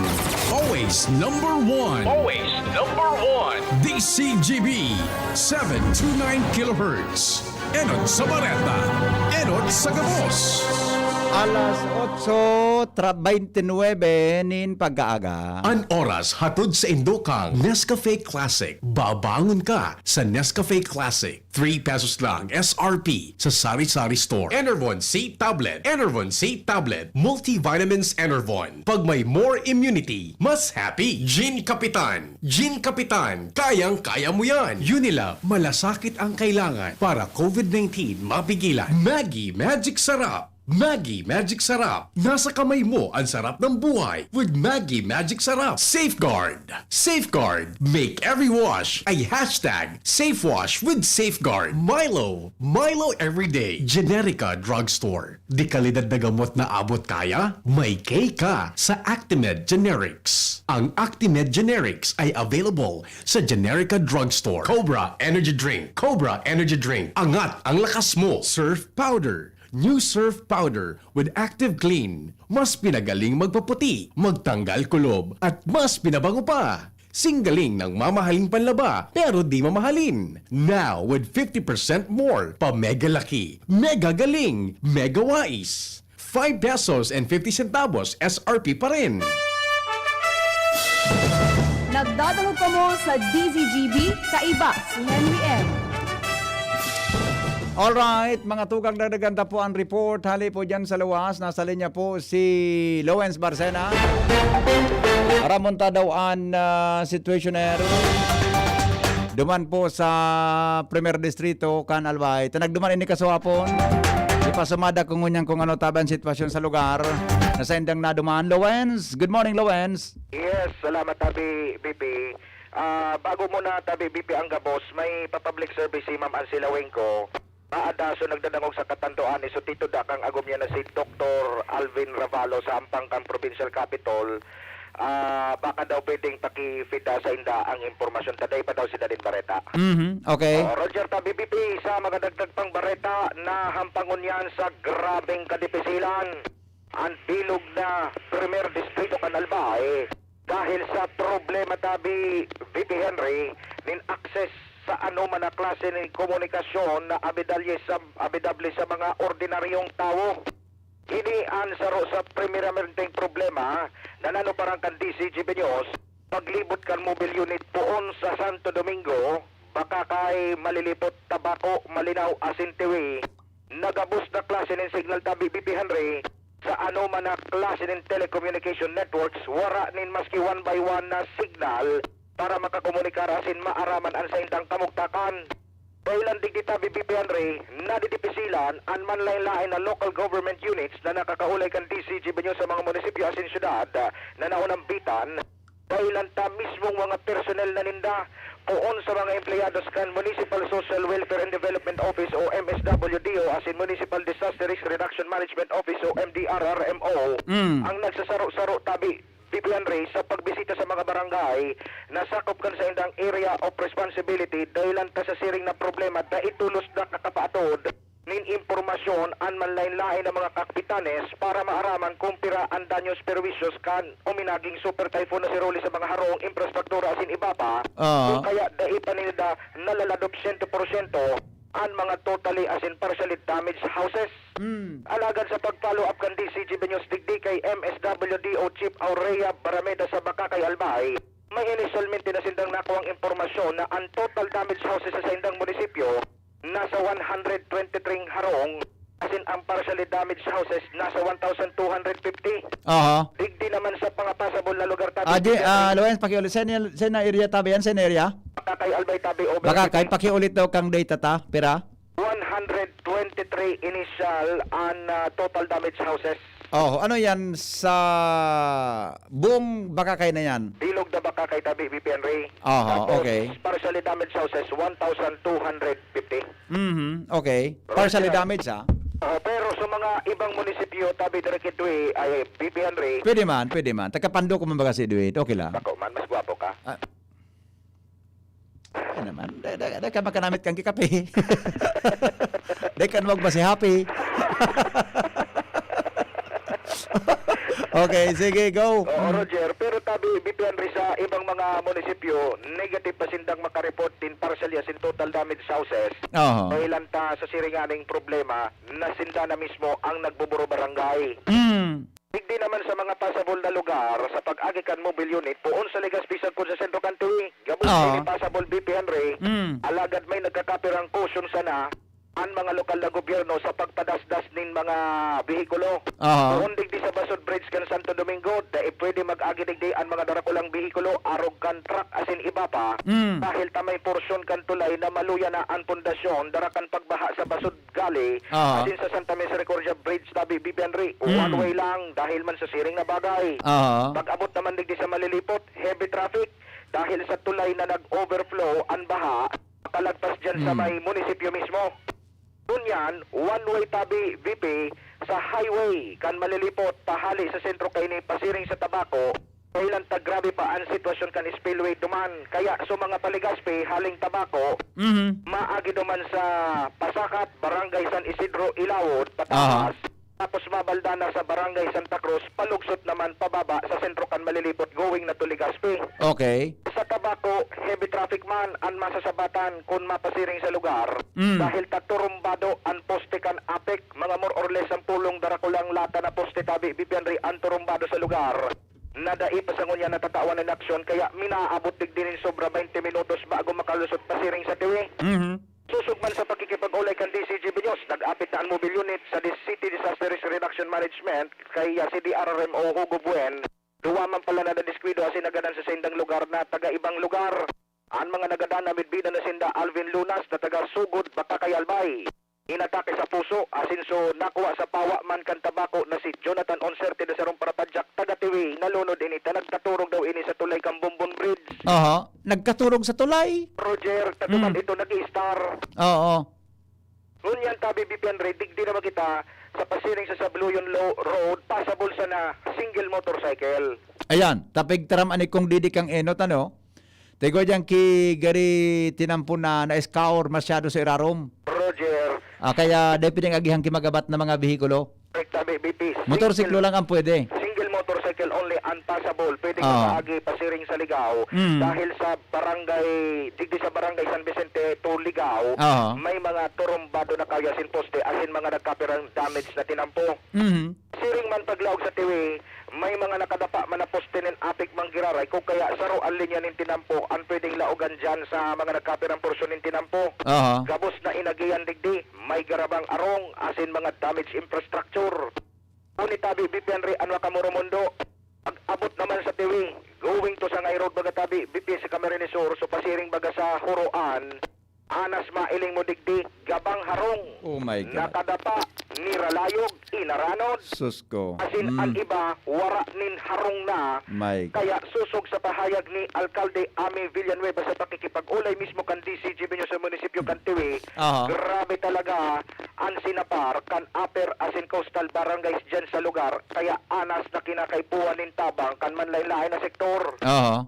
Always number one. Always number one. D C G B, seven two nine kilohertz. Enot sa bareta, enot sa gabos. Alas otso tra-, baynte nuebe nin pagkaaga. An oras hatod sa indokang Nescafe Classic. Babangon ka sa Nescafe Classic. Three pesos lang S R P sa Sari-Sari Store. Enervon C Tablet. Enervon C Tablet. Multivitamins Enervon. Pag may more immunity, mas happy. Gin Kapitan. Gin Kapitan. Kayang-kaya mo yan. Unilab. Malasakit ang kailangan para COVID nineteen mapigilan. Maggi Magic Sarap. Maggi Magic Sarap. Nasa kamay mo ang sarap ng buhay with Maggi Magic Sarap. Safeguard. Safeguard. Make every wash a hashtag safe wash with Safeguard. Milo. Milo everyday. Generica Drugstore. Dekalidad na gamot na abot kaya? May K ka sa Actimed Generics. Ang Actimed Generics ay available sa Generica Drugstore. Cobra Energy Drink. Cobra Energy Drink. Angat ang lakas mo. Surf Powder. New Surf Powder with Active Clean. Mas pinagaling magpaputi, magtanggal kulob, at mas pinabango pa. Singgaling ng mamahaling panlaba, pero di mamahalin. Now with fifty percent more pa mega laki, mega galing, mega wais. Five pesos and fifty centavos S R P pa rin. Nagdadangog kamo sa D Z G B, kaiba si Henry M. Alright, mga tugang, dagdagan ta po ang report. Hali po dyan sa luwas, nasa linya po si Lawrence Barcena. Ramon ta daw an ah, situationer. Duman po sa Primer Distrito kan Albay. Ta nagduman ini kasuhapon. Ipasumada ko ngunyan kung ano tabi an sitwasyon sa lugar na saindang naduman. Lowens, good morning, Lowens. Yes, salamat, Tabi B P. Ah, bago muna, Tabi B P, ang gabos, may pa-public service si Ma'am Ansela Wengco. Maadason nagdadangog sa katanduan ni Sutito Dakang agom niya na si Doktor Alvin Ravalo sa hampang kan Provincial Capitol. Ah, baka daw pwedeng paki-feed sa inda ang impormasyon, ta dai pa daw sinda nin bareta. Mhm, okay. Oh, Roger, Tabi B P, sa mga dagdag pang bareta na hampangon yan sa grabeng kadipisilan. Ang bilog na Primer Distrito kan Albay dahil sa problema, Tabi B P Henry, nin access sa anoman na klase nin komunikasyon na abidable sa, abidable sa mga ordinaryong tawo. Ini an saro sa primeramenteng problema na nanuparan kan D C G B News, paglibot kan mobile unit poon sa Santo Domingo, Bacacay, Malilipot, Tabaco, Malinao, asin Tiwi. Nagabos na klase nin signal, Tabi B P Henry, sa anoman na klase nin telecommunication networks, wara nin maski one by one na signal para makakomunikar asin maaraman an saindang kamugtakan. Dahilan digdi, Tabi B P Henry, nadidipisilan an manlaen-laen na local government units na nakakaulay kan D C G B News sa mga munisipyo asin syudad na naonambitan, dahilan ta mismong mga personnel na ninda, poon sa mga empleyados kan Municipal Social Welfare and Development Office o M S W D O asin Municipal Disaster Risk Reduction Management Office o M D R R M O, Mm. ang nagsasaro-saro, Tabi B P Henry, sa pagbisita sa mga barangay na sakop kan saindang area of responsibility, dahilan ta sa siring na problema, dai tolos nakapaatod nin impormasyon an manlaen-laen na mga kapitanes para maaraman kung pira an danyos perwisyon kan uminaging super typhoon na si Rolly sa mga harong, infrastruktura asin iba pa. Oo. Kung kaya dai pa ninda nalaladop siyento porsyento an mga totally asin partially damaged houses. Mm. Alagad sa pag-follow up kan D C G B News digdi kay M S W D O Chief Aurea Barameda sa Bacacay, Albay, may inisyalmente na sindang nakuwang impormasyon na ang total damaged houses sa saindang munisipyo nasa one hundred twenty-three harong, asin ang partially damaged houses nasa one thousand two hundred fifty. Aha. Digdi naman sa mga pasabol na lugar, Tabi, Adi, digdi ah, Lawrence, pakiulit. Sa inyo, sa inyo area, Tabi, yan? Sa inyo area? Bacacay, Albay, Tabi, over Bacacay, fifty. Pakiulit daw kang data ta, pira? One hundred twenty-three initial and, ah, total damaged houses. Oh, ano yan sa buong Bacacay na yan? Bilog na Bacacay, Tabi, B P Henry. Aha, Tapos, okay. partially damaged houses, one thousand two hundred fifty. Mhm, okay. Partially Roger. damaged, ah. Oh, pero sa mga ibang munisipyo, Tabi, Direk Edwin, ay, B P Henry. Pwede man, pwede man. Taga Pando ko man baga si Edwin. Okay lang. Bako man, mas gwapo ka. Ah. Ano naman? Dai, dai, dai ka makanamit kang kikape. Dai ka magmasi happy. Okay, sige, go. Oo, Mm. Roger. Pero Tabi, B P Henry, sa ibang mga munisipyo, negative pa sindang makareport din partially asin total damage houses. Oho. Dahilan ta sa siringaning problema na sinda na mismo ang nagbuburo barangay. Mm. Digdi naman sa mga pasabol na lugar, sa pag-agi kan mobile unit, poon sa Legazpi sagkod sa sentro kan Tiwi, gabos Oo. ini pasabol, B P Henry, Mm. alagad may nagkakapirang caution sana an mga lokal na gobyerno sa pagpadasdas nin mga behikulo. Oo. Poon digdi sa Basud Bridge kan Santo Domingo, dai pwede mag-agi digdi an mga darakulang behikulo, arog kan truck asin iba pa, Mm. dahil ta may porsyon kan tulay na maluya na an pundasyon, dara kan pagbaha sa Basud Gali, Aha. asin sa Santa Misericordia Bridge, Tabi, B P Henry, Mm. one way lang dahil man sa siring na bagay. Aha. Pag-abot naman digdi sa Malilipot, heavy traffic dahil sa tulay na nag-overflow an baha, makalagpas dyan sa Mm. may munisipyo mismo. Ngunyan, one way, Tabi, B P, sa highway kan Malilipot, pahali sa sentro kaini pasiring sa Tabaco, Dahilan ta grabe pa an sitwasyon kan spillway duman. Kaya sa mga pa-Legazpi, haling Tabaco, Mhm. maagi duman sa Pasakat, Barangay San Isidro, Ilawod, pataas. Aha. Tapos mabalda na sa Barangay Santa Cruz, palugsot naman pababa sa sentro kan Malilipot, going na to Legazpi. Okay. Sa Tabaco, heavy traffic man an masasabatan kun mapasiring sa lugar. Mm. Dahil ta turumbado an poste kan APEC, mga more or less sampulong darakulang lata na poste, Tabi, B P Henry, an turumbado sa lugar. Na dai pa sa ngunyan natatawan nin aksyon, kaya minaabot digdi nin sobra baynte minutos bago makalusot pasiring sa Tiwi. Mhm. Sosog man sa pakikipag-olay kan D C G B News, nag-apit na an mobile unit sa Dis-, City Disaster Risk Reduction Management kay, ah, C D R R M O Hugo Buen. Duwa man pala na nadiskwido asin nagadan sa saindang lugar na taga-ibang lugar. An Mga nagadan na midbidan na sinda Alvin Lunas na taga Sugod, Batacay, Albay. Inatake sa puso, asin so nakuha sa pawa man kan tabako na si Jonathan Onserte na sarong parapadyak taga Tiwi, nalunod ini ta nagkaturog daw ini sa tulay kan Bombon Bridge. Aha, nagkaturog sa tulay? Roger, taga Mm. man ito nag-i-star. Oo. Ngunyan tabi, Bipian Ray, digdi naman kita sa pasiring sa Sabloyon Lo-, Road, pasabol sana single motorcycle. Ayan, tapig taram ani kung didi kang enot, ano? Tigwa diyan ki gari tinampo na na-scour masyado sa irarom. Roger. Ah, kaya dai pwedeng agihan ki magabat na mga behikulo. Correct, tabi, B P. Motorsiklo Single, lang ang pwede. Single motorcycle only ang passable. Pwede ka Ah. maagi pasiring sa Ligao Mm. dahil sa barangay, digdi sa barangay San Vicente to Ligao, Aha. may mga turumbado na kaya sin poste, asin mga nagkapirang damage na tinampo. Mhm. Siring man paglaog sa Tiwi, may mga nakadapa man na poste nin apik manggiraray, kung kaya saro ang linya nin tinampo ang pwedeng laogan diyan sa mga nagkapirang porsyon nin tinampo. Aha. Gabos na inagihan digdi, may garabang arong, asin mga damage infrastructure. Ngunit tabi, Bipian Ray, an Wakamuromundo, pag-abot naman sa Tiwi, going to Sangay Road, baga tabi, B P S sa Camarines Sur, so pasiring baga sa Huroan, anas mailing mo digdi, gabang harong. Oh my God. Nakadapa, niralayog, inaranod. Sus ko. Asin Mm. ang iba, wara nin harong na. My God. Kaya susog sa pahayag ni Alkalde Ami Villanueva sa pakikipag-ulay mismo kan D C G Benyo sa munisipyo kan Tiwi, Aha. grabe talaga an sinapar kan upper asin coastal barangays diyan sa lugar, kaya anas na kinakaipuhan nin tabang kan manlain-lain na sektor. Aha.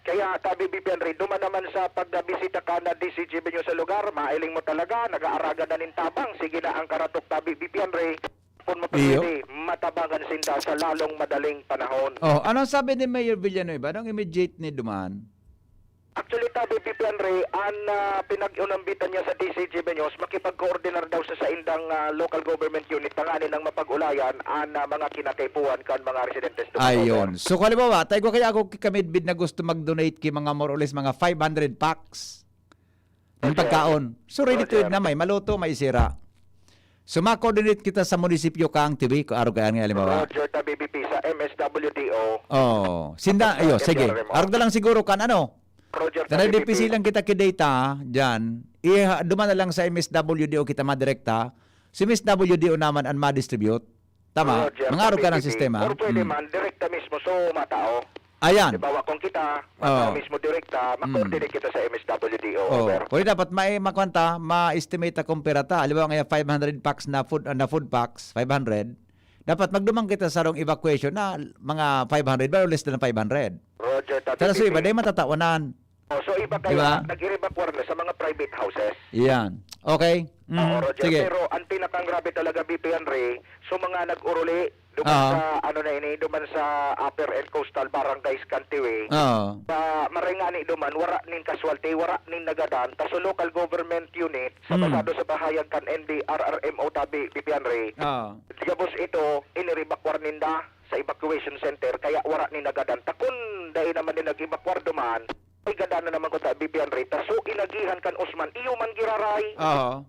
Kaya tabi, Bipian Ray, duman naman sa pagbisita kan D C G Benyo sa lugar, mailing mo talaga, nag-aaraga na nin tabang. Sige na ang karatok tabi, Bipian Ray. Kung Iyo. mapapwede, matabangan sinda sa lalong madaling panahon. Oh, anong sabi ni Mayor Villanueva? Anong immediate ni duman? Actually, tabi, Bipian Ray, an, ah, pinag-unambitan niya sa D C G Benyo, makipag-coordinar daw sa saindang, ah, local government unit tanganing mapag-ulayan an, ah, mga kinakaipuhan kan mga residentes duman. Ayon. So, kung halimbawa, tayo ko kaya ako kamidbid na gusto mag-donate ki mga more or less mga five hundred packs ng Roger. pagkaon. So, ready to Roger. na may maluto, may sira. So, ma-coordinate kita sa munisipyo kang Tiwi, kung arog kaya nga, halimbawa. Roger, tabi, B P sa M S W D O. Oh, sinda, Sa ayo, sige. M D R M O. Arog na lang siguro kan ano? Roger, Tanay tabi, B P. dipisilan kita ki data, dyan. Iha, duman na lang sa M S W D O kita madirekta. Si M S W D O naman ang ma-distribute. Tama? Roger, Mangarog ka ng tabi, B P. sistema. Or pwede Mm. man, direkta mismo, so, matao. Ayan. Halimbawa, kung kita, Oo. matao mismo direkta, Mm. ma-coordinate kita sa M S W D O. Oo. Over. Pwede dapat may makwanta, ma-estimate akong pirata. Halimbawa, ngayon, five hundred packs na food, na food packs, five hundred. Dapat magduman kita sa sarong evacuation na mga five hundred ba o less than five hundred. Roger, tabi, Tara, so, B P. iba, di matatawanan. Oh, so iba kaya, Di ba? nag-i-evacuar na sa mga private houses. Yan. Okay. Mm, Oo, Roger. sige. Pero ang pinakang grabe talaga, B P Henry, so mga nag-uruli, duman Ah. sa, ano na ini, duman sa upper and coastal barangays kan Tiwi. Oo. Sa maray ngani duman, wara nin casualty, wara nin nagadan, ta so local government unit, sa Mm. basado sa pahayag kan N D R R M O tabi, B P Henry, Oo. gabos ito, inirebakwar ninda sa evacuation center, kaya wara nin nagadan. Ta kun dai naman din nag-evacuar duman, ay gada na naman ko ta, Bibian Rita. So, inagihan kan Usman, iyo man giraray. Oo.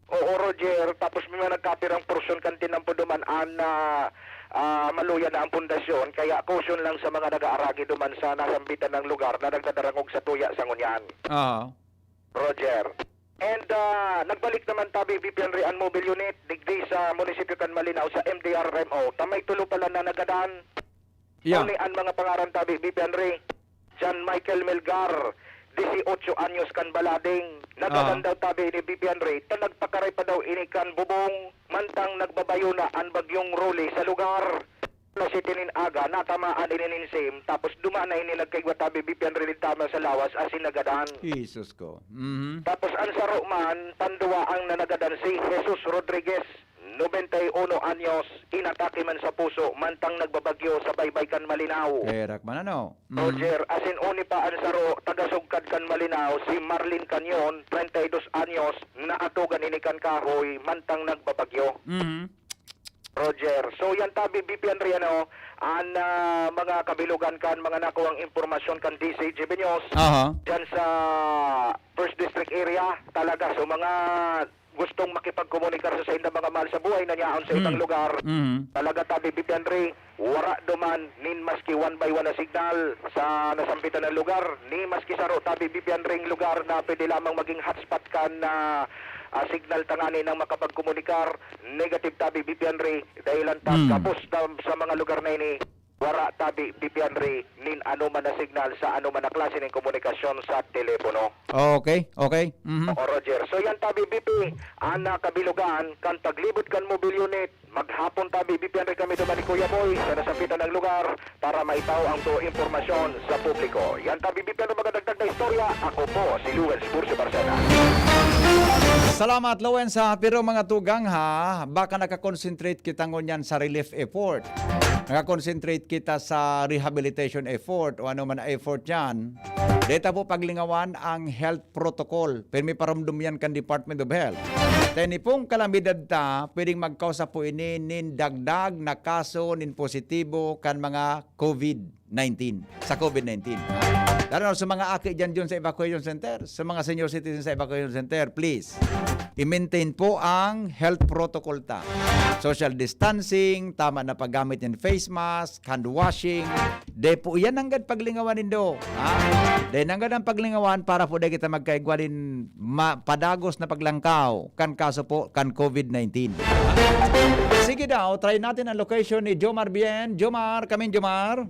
Oo, Roger. Tapos may mga nagkapirang porsyon kan tinampo duman an, ah, ah, maluya na ang pundasyon. Kaya caution lang sa mga nag-aaragi duman sa nasambitan ng lugar na nagdadarangog sa tuya sa ngunyan. Oo. Roger. And, ah, nagbalik naman tabi, Bibian Ri, an mobile unit, digdi sa munisipyo kan Malinao sa M D R M O. Ta may tulo pala na nagadan. Yeah. Uni an mga pangaran tabi, Bibian Ri. John Michael Melgar, dieciocho anyos kan Balading. Nagadan Ah. daw tabi ni Bibian Ri, ta nagpakaray pa daw ini kan bubong, mantang nagbabayo na an bagyong Rolly sa lugar. Alas siyete nin aga, natamaan ini nin sim, tapos duman na ini nagkaigwa tabi, Bibian Ri, nin tama sa lawas, asin nagadan. Jesus ko. Mhm. Tapos an saro man, panduwa ang nanagadan si Jesus Rodriguez. Nobenta y uno anyos, inatake man sa puso, mantang nagbabagyo sa baybay kan Malinao. Herak man, ano? Mm. Roger, asin uni pa an saro, taga-Sugkad kan Malinao, si Marlin Canyon, treinta y dos anyos, naatogan ini kan kahoy, mantang nagbabagyo. Mhm. Roger, so yan tabi, Bibian Ri, ano, an, ah, mga kabilugan kan, mga nakuhang impormasyon kan D C G B News, Aha. dyan sa First District area, talaga, so mga gustong makipagkomunikar sa saindang mga mahal sa buhay na niyaon sa ibang Mm. lugar, Mm. talaga tabi, Bibian Ray, wara duman nin maski one by one na signal sa nasampitan na lugar, ni maski saro tabi, Bibian Ray, lugar na pwede lamang maging hotspot kan, ah, ah, signal tangani nang makapagkomunikar, negative tabi, Bibian Ray, dahilan ta Mm. gabos na sa mga lugar na ini, wara tabi, Bibian Ray, nin anoman na signal sa anoman na klase nin komunikasyon sa telepono. Okay, okay. Mhm. Oo, Roger. So yan tabi, B P, ang, ah, kabilugan kan paglibot kan mobile unit. Maghapon tabi, B P, Henry, kami duman ni Kuya Boy sa nasampitan na lugar para maitao ang tuo impormasyon sa publiko. Yan tabi, B P, ano magadagdag na istorya? Ako po si Lawrence Burcio Barcena. Salamat, Lawrence, ha. Pero mga tugang, ha, baka nakakonsentrate kita ngunyan sa relief effort. Nakakonsentrate kita sa rehabilitation effort o ano man na effort yan. Deta po paglingawan ang health protocol. Pirmi paromdom yan kan Department of Health. Ta ini pong kalamidad ta, pwedeng magkausa po ini nin dagdag na kaso nin positibo kan mga COVID nineteen, sa COVID nineteen. Lalo na sa mga aki dyan, dyan sa evacuation center, sa mga senior citizen sa evacuation center, please, i-maintain po ang health protocol ta. Social distancing, tama na paggamit ng face mask, hand washing. De po, yan nanggad paglingawan nindo. Ha? De nanggad ang paglingawan para po de kita magkaigwa nin ma-, padagos na paglangkaw kan kaso po kan COVID nineteen. Sige daw, try natin ang location ni Jomar Bien. Jomar, kamin Jomar.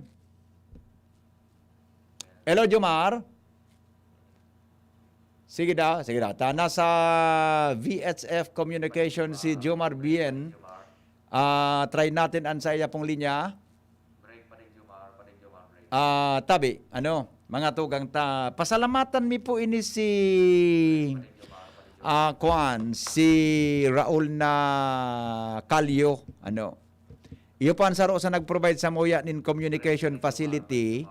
Hello, Jomar. Sige daw, sige daw. Ta, nasa V H F communication si Jomar Bien. Ah, try natin an sa iya pong linya. Ah, tabi, ano, mga tugang ta, pasalamatan mi po ini si, ah, kuan, si Raul na Kalyo, ano. Iyo po an saro sa nag-provide sa muya nin communication facility.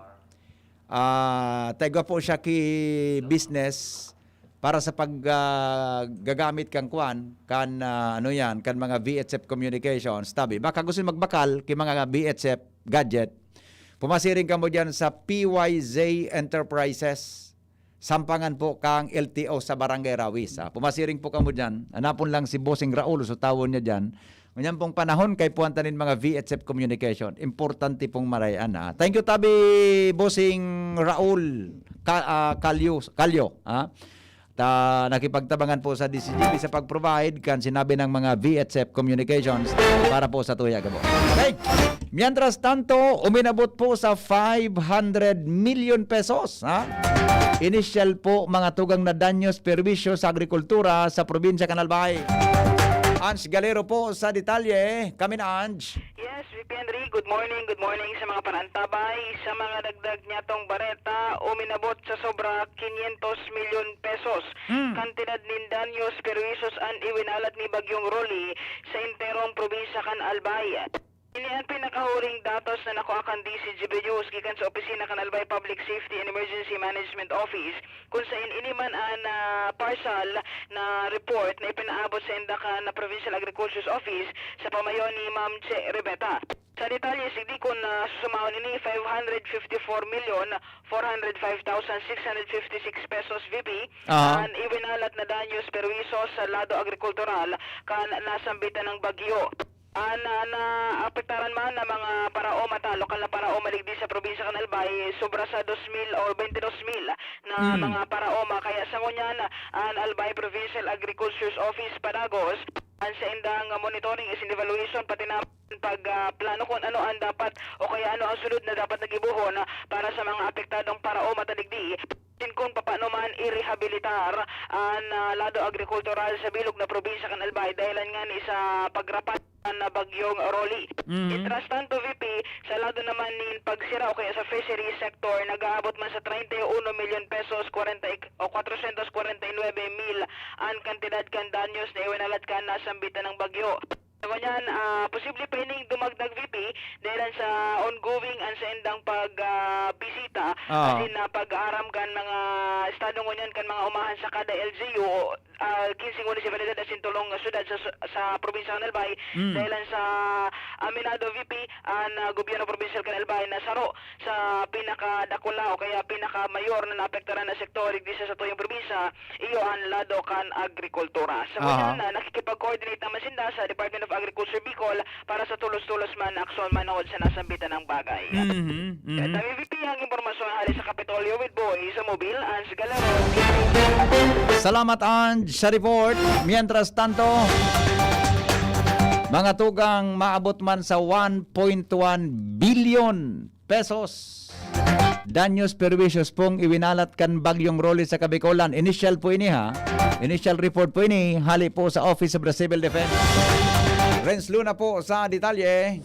Ah, taigwa po siya ki business para sa pag, ah, gagamit kan kwan, kan, ah, ano yan, kan mga V H F communications. Tabi, baka gusto magbakal ki mga V H F gadget, pumasiring kamo dyan sa P Y Z Enterprises. Sampangan po kang L T O sa Barangay Rawis, ha. Pumasiring po kamo dyan. Hanapon lang si Bossing Raul, so tawon niya dyan. Ngunyan pong panahon, kay puwan ta nin mga V H F communication. Importante pong marayan, ha. Thank you, tabi, Bossing Raul Ka-, ah, Kalyo, Kalyo, ha. Ta, nakipagtabangan po sa D C G B sa pag-provide kan sinabi ng mga V H F communications para po sa tuya gabo. Okay. Mientras tanto, uminabot po sa five hundred million pesos, ha? Initial po, mga tugang, na danyos perwisyo sa agrikultura sa probinsya kan Albay. Ange Galero po sa detalye. Kami na, Ange. Yes, V P Henry, good morning, good morning sa mga panantabay. Sa mga dagdag niyatong bareta, uminabot sa sobra quinientos milyon pesos. Hmm. Kantidad nin danyos, perwisos an iwinalat ni Bagyong Rolly sa enterong probinsya kan Albay. Ini an pinakahuring datos na nakua kan D C G B News gikan sa opisina kan Albay Public Safety and Emergency Management Office, kun sain ini man an, ah, partial na report na ipinaabot sa inda kan Provincial Agriculture's Office sa pamayo ni Ma'am Che Rebeta. Sa detalye, sigdi kun, ah, susumahon ini, five hundred fifty-four million four hundred five thousand six hundred fifty-six pesos, V P, Aha. an iwinalat na danyos perwisos sa lado agrikultural kan nasambitan ng bagyo. An, ah, naapektaran man na mga paraoma ta, lokal na paraoma digdi sa probinsya kan Albay, sobra sa dos mil or twenty-dos mil na Hmm. mga paraoma. Kaya sa ngunyan, an Albay Provincial Agriculture's Office, Padagos, an saindang monitoring is in evaluation, pati na pag, ah, plano kung ano ang dapat o kaya ano ang sunod na dapat na gibohon, ah, para sa mga apektadong paraoma ta digdi. Sin kung papano man irehabilitar an, ah, lado agrikultural sa bilog na probinsya kan Albay dahilan ngani sa pagrapat kan, ah, Bagyong Rolly. Mhm. Mientras tanto, V P, sa lado naman nin pagsira o kaya sa fishery sector, nag-aabot man sa treinta y uno milyon pesos, kwarenta y, o kwatrosyentos kwarenta y nuebe mil an kantidad kan danyos na iwinalat kan nasambitan ng bagyo. Ngunyan, ah, posible pa ining dumagdag, V P, dahil sa ongoing an saindang pag, ah, bisita, Ah. asin na pag-aaram kan mga estado ngunyan kan mga umahan sa kada L G U, ah, quince munisipalidad asin tolong syudad sa, sa probinsya ng Albay, Mm. dahil sa aminado, V P, an, ah, gobyerno probinsyal kan Albay na saro sa pinakadakula o kaya pinakamayor na naapektaran na sektor digdi sa satuyang probinsya, iyo an lado kan agrikultura. Sa Aha. Ngunyan, ah, nakikipag-coordinate naman sinda sa Department of Agriculture Bicol para sa tulos-tulos man na aksyon manongod sa nasambitan nang bagay. Mhm, mhm. Kaya W V P ang impormasyon hali sa Kapitolyo with Boy sa Mobil, Ans Galaron. Salamat, Ange, sa report. Mientras tanto, mga tugang, maabot man sa one point one billion pesos. Danyos perwisyo pong iwinalat kan Bagyong Rolly sa Kabikolan. Initial po ini, ha? Initial report po ini, hali po sa Office of the Civil Defense. Renz Luna po sa detalye.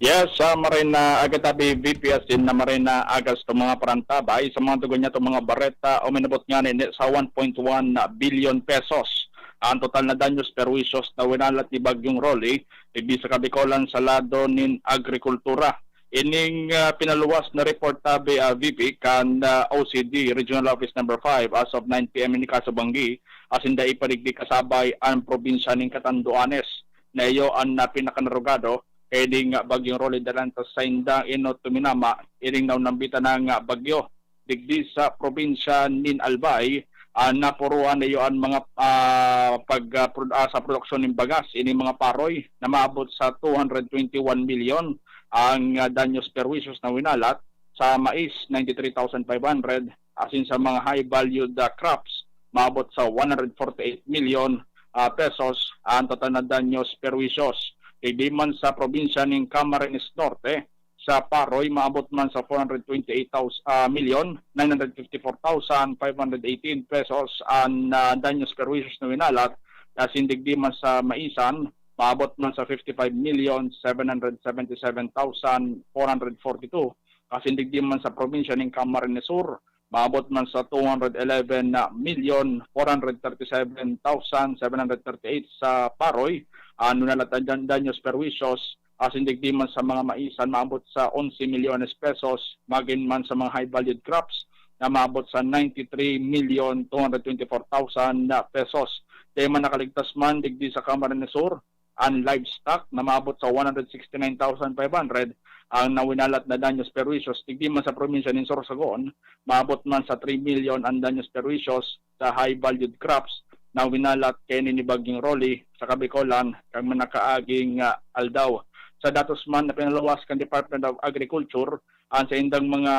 Yes, sa Marina Agatabi V P S din na Marina Agas itong mga parantabay sa mga tugon niya itong mga bareta o minabot nga nin sa one point one billion pesos ang total na danyos perwisyos na winalat ni Bagyong Rolly digdi sa Kabikolan sa lado nin agrikultura. Ining, ah, pinaluwas na report tabi, ah, V P kan, ah, O C D Regional Office Number five as of nine P M ini kaso banggi, asin dai pa digdi kasabay ang probinsya ning Catanduanes na iyo an, ah, pinakanarugado kay ding, ah, Bagyong Rolly dalan ta saindang inot tuminama ining naunambitan na, ah, bagyo digdi sa probinsya nin Albay, ah, napuruan na iyo an mga, ah, pag, ah, prod-, ah, sa produksyon nin bagas, ini mga paroy na maabot sa two hundred twenty-one milyon ang, ah, danyos perwisyos na winalat, sa mais, ninety-three thousand five hundred, asin sa mga high-valued, ah, crops, maabot sa one hundred forty-eight milyon, ah, pesos ang total na danyos perwisyos. Digdi man sa probinsya nin Camarines Norte, sa paroy, maabot man sa four hundred twenty-eight thousand, ah, milyon, nine hundred fifty-four thousand five hundred eighteen pesos an, ah, danyos perwisyos na winalat, asin digdi man sa maisan, maabot man sa fifty-five million seven hundred seventy-seven thousand four hundred forty-two, asin digdi man sa probinsya nin Camarines Sur, maabot man sa two hundred eleven na milyon four hundred thirty-seven thousand seven hundred thirty-eight sa paroy, an winalat na dan-, danyos perwisyos, asin digdi man sa mga maisan maabot sa onse milyones pesos, magin man sa mga high-valued crops na maabot sa ninety-three million two hundred twenty-four thousand na pesos. Dai man nakaligtas man digdi sa Camarines Sur, an livestock na maabot sa one hundred sixty-nine thousand five hundred ang nawinalat na danyos perwisyos. Digdi man sa probinsya nin Sorsogon, maabot man sa three million an danyos perwisyos sa high-valued crops na winalat kaini ni Bagyong Rolly sa Kabikolan kan mga nakaaging, ah, aldaw. Sa datos man na pinaluwas kan Department of Agriculture, an saindang mga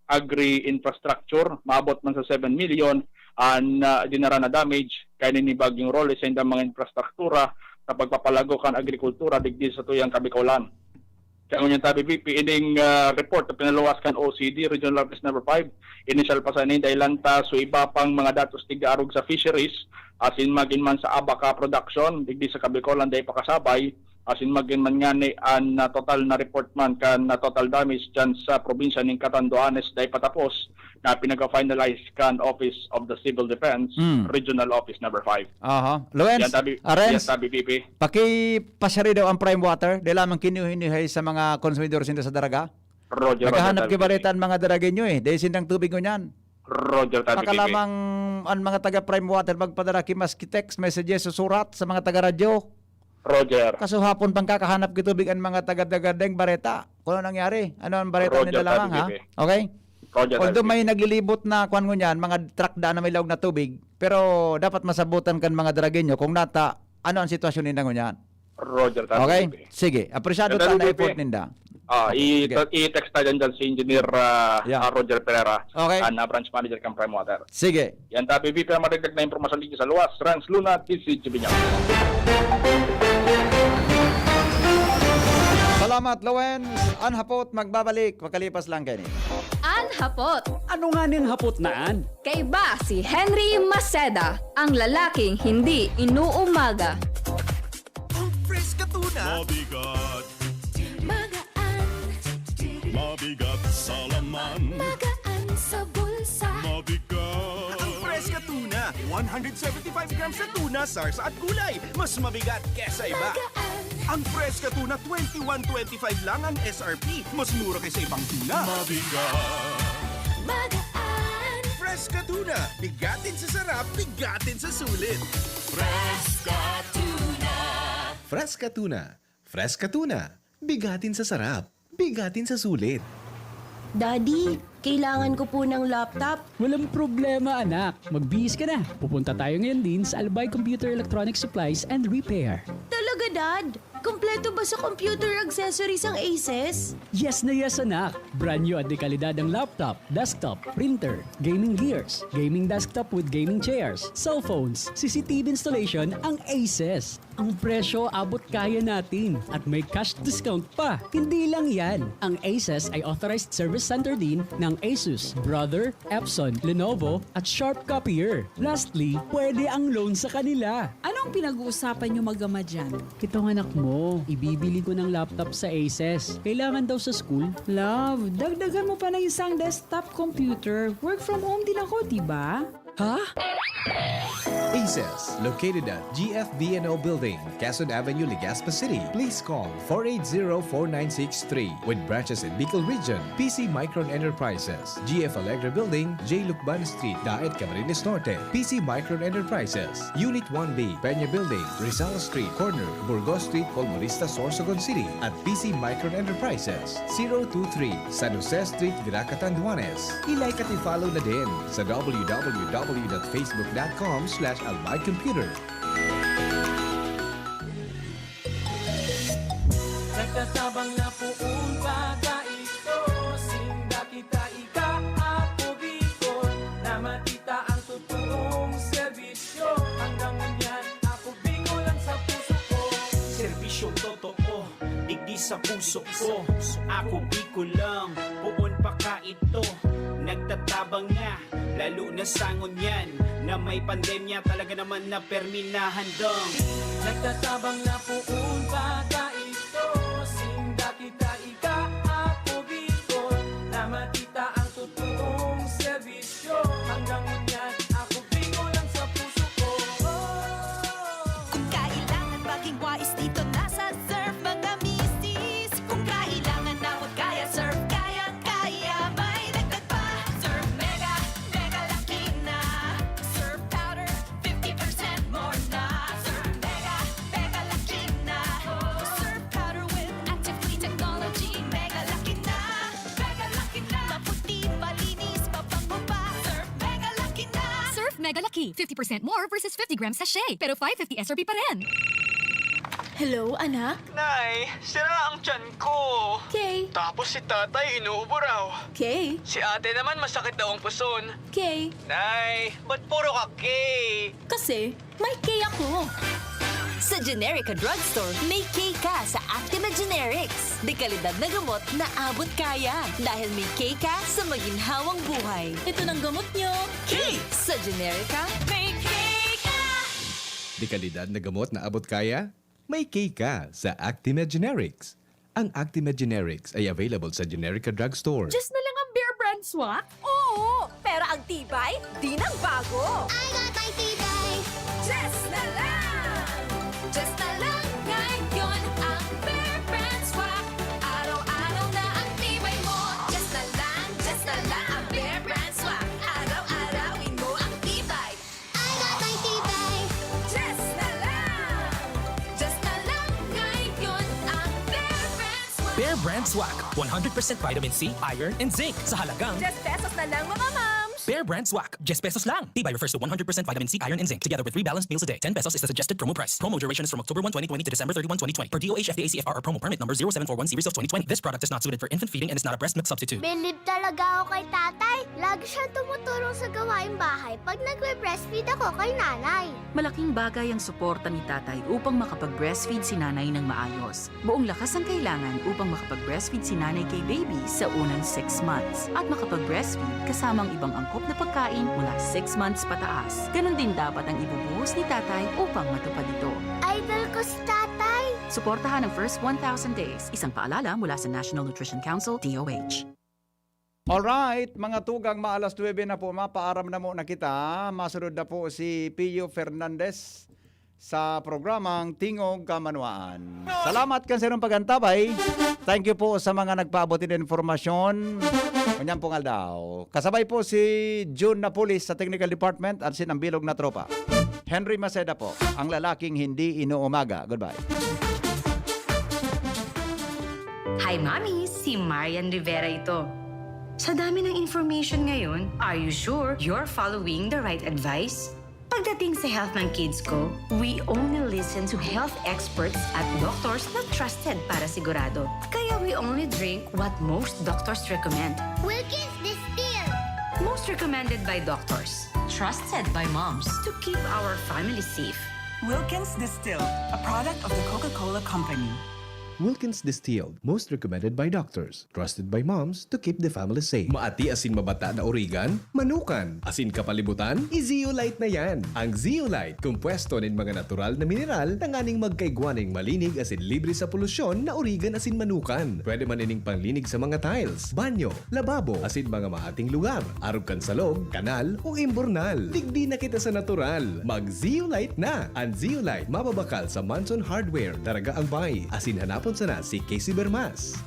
agri-infrastructure, maabot man sa seven million an, ah, dinara na damage kaini ni Bagyong Rolly sa indang mga infrastruktura sa pagpapalago kan agrikultura digdi sa tuyang Kabikolan. Sa ngunyan tabi, V P, ining, ah, report na pinaluwas kan O C D, Regional Office Number five, initial pa sa ini, dahil lantas o iba pang mga datos tig-arog sa fisheries, asin magin man sa abaca production, digdi sa Kabikolan, dai pa kasabay, asin magin man ngani an, ah, total na report man kan, ah, total damage dyan sa probinsya nin Catanduanes, dai pa tapos, na pinag-finalize kan Office of the Civil Defense, Mm. Regional Office Number five. Aha. Lorenz, Yan tabi, ah, Renz, yan tabi, V P. Pakipasyari daw ang Prime Water, di lamang kinuhinihay sa mga konsumidor sinda sa Daraga. Roger, Roger, Naghahanap tabi, ki V P. Bareta ang mga Daragenyo eh, dahil sindang tubig ngunyan. Roger, tabi, Baka V P. lamang ang mga taga Prime Water magpadara ki maski text messages, susurat sa mga taga radyo. Roger. Kaso hapon pang kakahanap ki tubig ang mga taga Daraga ding Bareta. Kung ano nangyari, ano ang Bareta Roger, nila lamang, tabi, ha? V P. Okay? Roger, Although tabi, may V P. naglilibot na, kwan ngunyan, mga truck daan na may laog na tubig, pero dapat masabutan kan mga Daragenyo kung nata, ano ang sitwasyon ninda ngunyan. Roger, tabi, Okay? V P. Sige. Apresyado Yan, ta tabi, na V P. effort ninda. Ah, Opo, i-, sige. i-text tayo dyan, dyan si Engineer, ah, Yeah. ah, Roger Pereira, Okay. ah, na branch manager kan Prime Water. Sige. Yan tabi, V P, ang madagdag na impormasyon dito sa luwas. Renz Luna, D C G Binyan. Salamat, Lorenz. An Hapot magbabalik. Makalipas lang kaini. An Hapot. Ano nga ning hapot na an? Kaiba si Henry Maceda, ang lalaking hindi inuumaga. Ang fresh ka tuna. Mabigat. Magaan. Mabigat sa laman. Magaan sa bulsa. Mabigat. Ang fresh ka tuna. One hundred seventy-five grams na tuna, sarsa at gulay. Mas mabigat kesa iba. Magaan. Ang fresh ka tuna, twenty-one twenty-five lang ang S R P. Mas mura kaysa ibang tuna. Mabigat. Magaan. Fresh ka tuna. Bigatin sa sarap, bigatin sa sulit. Fresh ka tuna. Fresh ka tuna. Fresh ka tuna. Bigatin sa sarap. Bigatin sa sulit. Daddy, kailangan ko po ng laptop. Walang problema, anak. Magbihis ka na. Pupunta tayo ngayon din sa Albay Computer Electronic Supplies and Repair. Talaga, Dad? Kompleto ba sa computer accessories ang Aces? Yes na yes, anak. Brand new at dekalidad ang laptop, desktop, printer, gaming gears, gaming desktop with gaming chairs, cellphones, C C T V installation ang Aces. Ang presyo abot kaya natin at may cash discount pa. Hindi lang yan, ang Aces ay authorized service center din ng Asus, Brother, Epson, Lenovo at Sharp Copier. Lastly, pwede ang loan sa kanila. Anong pinag-uusapan niyo mag-ama dyan? Itong anak mo, ibibili ko ng laptop sa Aces. Kailangan daw sa school. Love, dagdagan mo pa ng isang desktop computer. Work from home din ako, di ba? Ha? Aces, located at G F V N O Building, Quezon Avenue, Legazpi City. Please call four eight zero, four nine six three with branches in Bicol Region. P C Micron Enterprises, G F Allegra Building, J Lucban Street, Daet, Camarines Norte. P C Micron Enterprises, Unit one B, Peña Building, Rizal Street, corner Burgos Street, Polmonista, Sorsogon City, at P C Micron Enterprises, zero two three, San Jose Street, Virac, Catanduanes. I-like at i-follow na din sa w w w dot facebook dot com slash albay computer. Nagtatabang na poon pa kaisto, sinda kita ika, Ako Bicol, na matita ang totoong serbisyo. Hanggang ngunyan, Ako Bicol lang sa puso ko. Serbisyong totoo, digdi sa puso ko. Ako Bicol lang, poon pa kaisto, nagtatabang na, lalo na sa ngunyan na may pandemya, talaga naman na permi na handang. Nagtatabang na poon pa kaisto, sinda kita ika, Ako Bicol, na matita ang totoong serbisyo. Hanggang ngunyan, Ako Bicol lang sa puso ko. Kung kailangan maging wais, dito na sa Surf, mga misis. Kung kailangan na kaya, Surf, kayang-kaya. May dagdag pa, Surf Mega, Mega Laki na. Surf Powder, fifty percent more na. Surf Mega, Mega Laki na. Surf Powder with active clean technology, Mega Laki na. Mega Laki na. Maputi, malinis, mabango pa. Surf Mega Laki na. Surf Mega Laki, fifty percent more versus fifty grams sachet, pero five fifty S R P pa rin. Hello, anak? Nay, sira ang tiyan ko. Okay. Tapos si tatay inuubo raw. Okay. Si ate naman masakit daw ang puson. Okay. Nay, ba't puro ka K? Kasi may K ako. Sa Generica Drugstore, may K ka sa Actimed Generics. Dekalidad na gamot na abot kaya. Dahil may K ka sa maginhawang buhay. Ito ng gamot nyo. K! Sa Generica, may K ka! Dekalidad na gamot na abot kaya? May K ka sa Actimed Generics. Ang Actimed Generics ay available sa Generica Drugstore. Just na lang ang Bear Brand Swak? Oo, pero ang tibay, di nang bago. I got my tibay. Just na lang! Just na lang ngayon ang Bear Brand Swak. Araw-araw na ang tibay mo. Just na lang, just na lang ang Bear Brand Swak. Araw-arawin mo ang tibay. I got my tibay. Just na lang! Just na lang ngayon ang Bear Brand Swak. Bear Brand Swak, one hundred percent vitamin C, iron, and zinc sa halagang Just pesos na lang, mga mams! Bear Brand Swak, just pesos lang. Tibay refers to one hundred percent vitamin C, iron, and zinc, together with three balanced meals a day. Ten pesos is the suggested promo price. Promo duration is from October one, twenty twenty to December thirty-one, twenty twenty, per D O H F D A C F R or promo permit number zero seven four one series of twenty twenty. This product is not suited for infant feeding and is not a breast milk substitute. Bilib talaga ako kay tatay. Lagi siyang tumutulong sa gawaing bahay pag nagbe-breastfeed ako kay nanay. Malaking bagay ang suporta ni tatay upang makapag-breastfeed si nanay ng maayos. Buong lakas ang kailangan upang makapag-breastfeed si nanay kay baby sa unang six months at makapag-breastfeed kasama ang ibang angkop na pagkain mula six months pataas. Ganun din dapat ang ibubuhos ni tatay upang matupad ito. Idol ko si tatay! Suportahan ang first one thousand days. Isang paalala mula sa National Nutrition Council, D O H. Alright, mga tugang, maalas nuebe na po, mapaaram na muna kita. Masunod na po si Pio Fernandez sa programang Tingog Kamanuan. Salamat kan sa inyong pag-antabay. Thank you po sa mga nagpaabot ng informasyon. Kanyang pong aldaw. Kasabay po si Jun Napoles sa Technical Department at sinambilog na tropa. Henry Maceda po, ang lalaking hindi inuumaga. Goodbye. Hi, Mommies! Si Marian Rivera ito. Sa dami ng information ngayon, are you sure you're following the right advice? Pagdating sa health ng kids ko, we only listen to health experts at doctors na trusted para sigurado. Kaya we only drink what most doctors recommend. Wilkins Distilled. Most recommended by doctors. Trusted by moms to keep our family safe. Wilkins Distilled, a product of the Coca-Cola Company. Wilkins Distilled, most recommended by doctors, trusted by moms to keep the family safe. Maati asin mabata na origan? Manukan! Asin kapalibutan? I-Zeolite na yan! Ang Zeolite, kompuesto nin mga natural na mineral tanganing magkaigwa nin malinig asin libre sa polusyon na origan asin manukan. Pwede man ining panglinig sa mga tiles, banyo, lababo, asin mga maating lugar, arog kan salog, kanal, o imburnal. Digdi na kita sa natural! Mag-Zeolite na! Ang Zeolite mababakal sa Manson Hardware, Daraga Albay. Asin hanapon sana si Casey Bermas.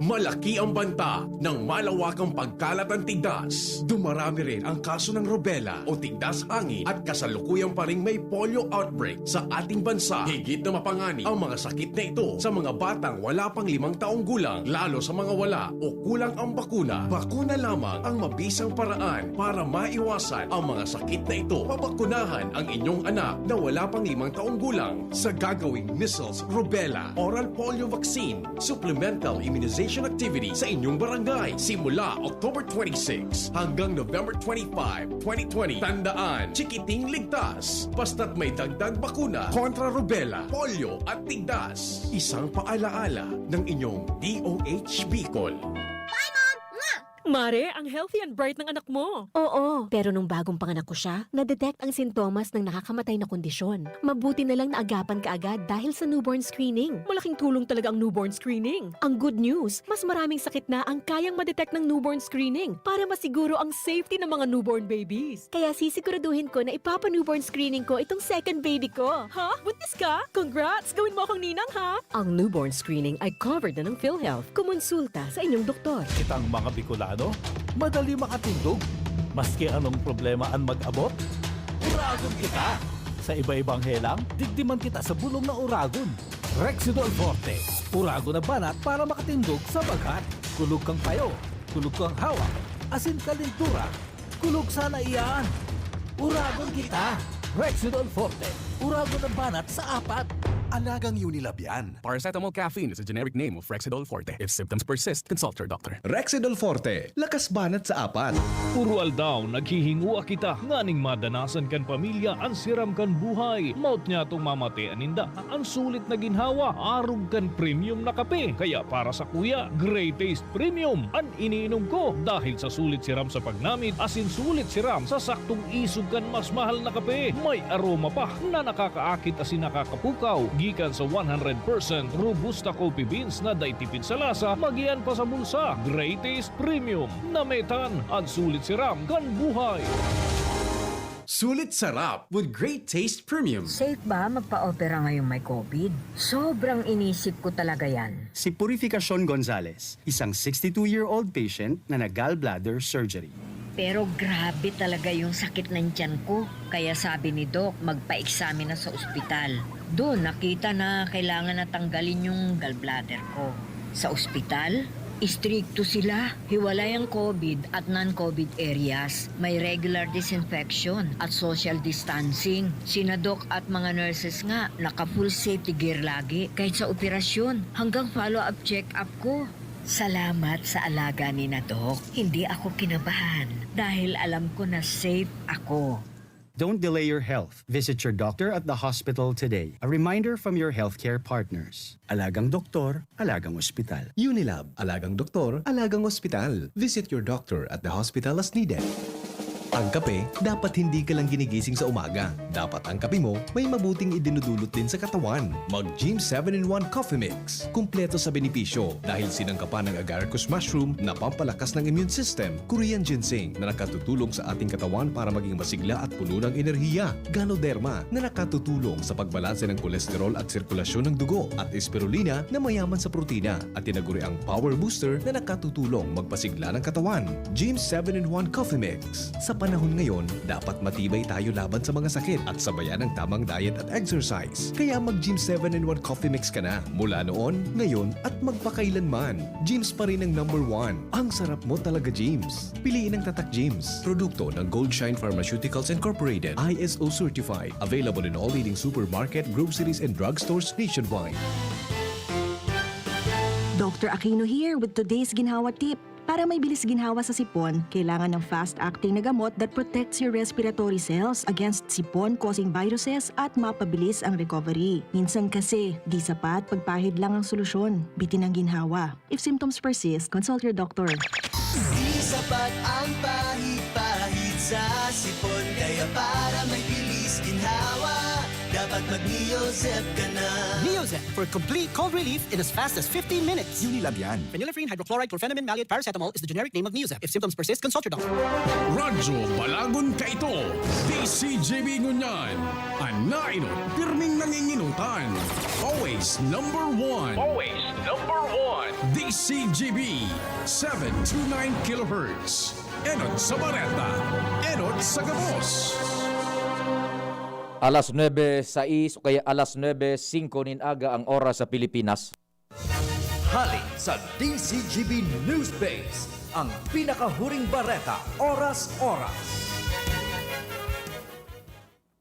Malaki ang banta ng malawakang pagkalat ng tigdas. Dumarami rin ang kaso ng rubella o tigdas hangin at kasalukuyan pa ring may polio outbreak sa ating bansa. Higit na mapanganib ang mga sakit na ito sa mga batang wala pang limang taong gulang, lalo sa mga wala o kulang ang bakuna. Bakuna lamang ang mabisang paraan para maiwasan ang mga sakit na ito. Pabakunahan ang inyong anak na wala pang limang taong gulang sa gagawing measles, rubella, oral polio vaccine, supplemental immunization activity sa inyong barangay simula October twenty-six hanggang November twenty-five, twenty twenty. Tandaan, chikiting ligtas, basta't may dagdag bakuna kontra rubella, polio at tigdas. Isang paalaala ng inyong D O H Bicol. Bye, Mom! Mwah! Mare, ang healthy and bright ng anak mo. Oo, pero nung bagong panganak ko siya, na-detect ang sintomas ng nakakamatay na kondisyon. Mabuti na lang naagapan ka agad dahil sa newborn screening. Malaking tulong talaga ang newborn screening. Ang good news, mas maraming sakit na ang kayang ma-detect ng newborn screening para masiguro ang safety ng mga newborn babies. Kaya sisiguraduhin ko na ipapa-newborn screening ko itong second baby ko. Ha? Buntis ka? Congrats! Gawin mo akong ninang, ha? Ang newborn screening ay covered na ng PhilHealth. Kumonsulta sa inyong doktor. Kitang mga Bicolano, madali makatindog. Maski anong problema an mag-abot, uragon kita. Sa iba-ibang helang, digdi man kita sa bulong na uragon. Rexidol Forte, uragon na banat para makatindog sa bagat. Kulog kang payo, kulog kang hawak, asin kalintura. Kulog sana iyan. Uragon kita. Rexidol Forte, uragon na banat sa apat. Alagang Unilab yan. Paracetamol caffeine is a generic name of Rexidol Forte. If symptoms persist, consult your doctor. Rexidol Forte, lakas banat sa apat. Puro aldaw naghihingoa kita nganing madanasan kan pamilya an siram kan buhay. Maot niya tong mamatian ninda an sulit na ginhawa, arog kan premium na kape. Kaya para sakuya, Great Taste Premium an iniinom ko dahil sa sulit siram sa pagnamit asin sulit siram sa saktong isog kan mas mahal na kape. May aroma pa na nakakaakit asin nakakapukaw gikan sa one hundred percent Robusta coffee beans na dai tipid sa lasa, magian pa sa bulsa. Great Taste Premium. Nametan an sulit siram kan buhay. Sulit sarap with Great Taste Premium. Safe ba magpa-opera ngayong may COVID? Sobrang inisip ko talaga yan. Si Purificacion Gonzalez, isang sixty-two-year-old patient na nag-gallbladder surgery. Pero grabe talaga yung sakit ng tiyan ko. Kaya sabi ni Doc, magpa-examine na sa ospital. Doon nakita na kailangan na tanggalin yung gallbladder ko. Sa ospital, istrikto sila. Hiwalay ang COVID at non-COVID areas. May regular disinfection at social distancing. Sina Doc at mga nurses nga, naka-full safety gear lagi. Kahit sa operasyon, hanggang follow-up check-up ko. Salamat sa alaga ni na Doc. Hindi ako kinabahan dahil alam ko na safe ako. Don't delay your health. Visit your doctor at the hospital today. A reminder from your healthcare partners. Alagang doktor, alagang ospital. Unilab, alagang doktor, alagang ospital. Visit your doctor at the hospital as needed. Ang kape, dapat hindi ka lang ginigising sa umaga. Dapat ang kape mo may mabuting idinudulot din sa katawan. Mag Gym seven in one Coffee Mix. Kumpleto sa benepisyo dahil sinangkapan ng agaricus mushroom na pampalakas ng immune system, Korean ginseng na nakatutulong sa ating katawan para maging masigla at puno ng enerhiya, Ganoderma na nakatutulong sa pagbalanse ng kolesterol at sirkulasyon ng dugo, at spirulina na mayaman sa protina at tinaguriang power booster na nakatutulong magpasigla ng katawan. Gym seven in one Coffee Mix. Sa Panahon ngayon, dapat matibay tayo laban sa mga sakit at sabayan ang tamang diet at exercise. Kaya mag-Gym seven in one Coffee Mix ka na mula noon, ngayon at magpakailanman. Gym's pa rin ang number one. Ang sarap mo talaga, Gym's. Piliin ang Tatak Gym's. Produkto ng Gold Shine Pharmaceuticals Incorporated, I S O certified. Available in all leading supermarket, groceries, and drugstores nationwide. Doctor Aquino here with today's ginhawa tip. Para may bilis ginhawa sa sipon, kailangan ng fast-acting na gamot that protects your respiratory cells against sipon-causing viruses at mapabilis ang recovery. Minsan kasi, di sapat pagpahid lang ang solusyon. Bitin ang ginhawa. If symptoms persist, consult your doctor. Di sapat ang pahid-pahid sa sipon. Kaya para may bilis ginhawa, dapat mag-Neozep ka na. Neozep for complete cold relief in as fast as fifteen minutes. Unilab yan. Phenylephrine, hydrochloride, chlorphenamine, maleate, paracetamol is the generic name of Neozep. If symptoms persist, consult your doctor. Radyo Balagon Kaito, D C G B Ngunyan, an nainot, pirming nanginginutan. Always number one. Always number one. D C G B, seven two nine kilohertz. Enot sa Bareta, enot sa gabos. Alas nuebe sais o kaya alas nuebe singko nin aga ang oras sa Pilipinas. Hali sa D C G B News Base, ang pinakahuring bareta, oras-oras.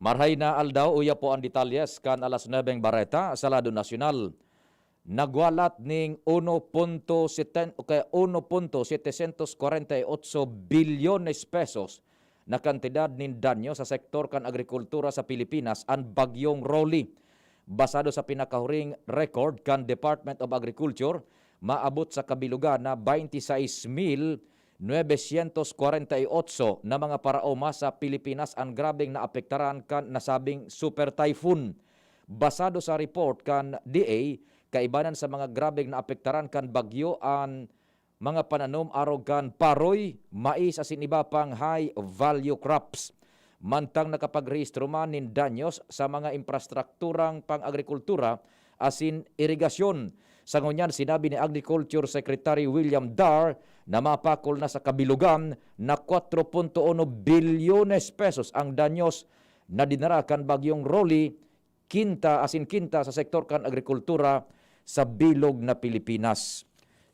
Marhay na aldaw, uya po ang detalyes kan alas nuebeng bareta sa lado nasyonal. Nagwalat ning uno punto seten o kaya uno punto setecientos kwarenta y ocho bilyones pesos na kantidad nin danyo sa sektor kan agrikultura sa Pilipinas an Bagyong Rolly. Basado sa pinakahuring record kan Department of Agriculture, maabot sa kabilogan na baynte sais mil nuebe syentos kwarenta y otso na mga paraoma sa Pilipinas an grabeng naapektaran kan nasabing super typhoon. Basado sa report kan D A, kaibanan sa mga grabeng naapektaran kan bagyo an mga pananom arog kan paroy, mais asin iba pang high value crops. Mantang nakapagrehistro man nin danyos sa mga infrastrukturang pang-agrikultura asin irigasyon. Sa ngunyan, sinabi ni Agriculture Secretary William Dar na mapakol na sa kabilogan na kwatro punto uno bilyones pesos ang danyos na dinara kan Bagyong Rolly, kinta asin kinta sa sektor kan agrikultura sa bilog na Pilipinas.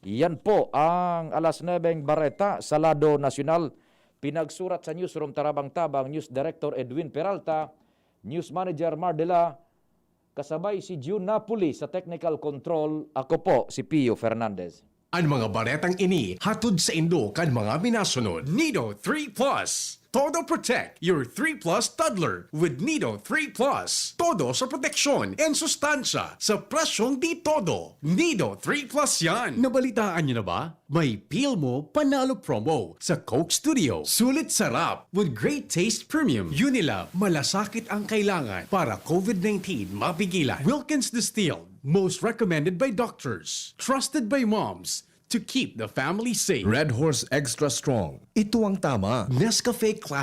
Yan po ang alas nuebeng bareta sa lado nasyonal. Pinagsurat sa newsroom, Tarabang-tabang, News Director Edwin Peralta, News Manager Mardela, kasabay si June Napoli sa technical control. Ako po si Pio Fernandez. An mga baretang ini hatod saindo kan mga minasunod: Nido three Plus. Todo protect your three Plus toddler with Nido three Plus. Todo sa proteksyon and sustansya sa presyong di todo. Nido three Plus yan. Nabalitaan niyo na ba? May Pil Mo Panalo promo sa Coke Studio. Sulit sarap with great taste premium. Unilab, malasakit ang kailangan para COVID nineteen mapigilan. Wilkins Distilled, most recommended by doctors, trusted by moms to keep the family safe. Red Horse Extra Strong. Ito ang tama. Nescafe Classic.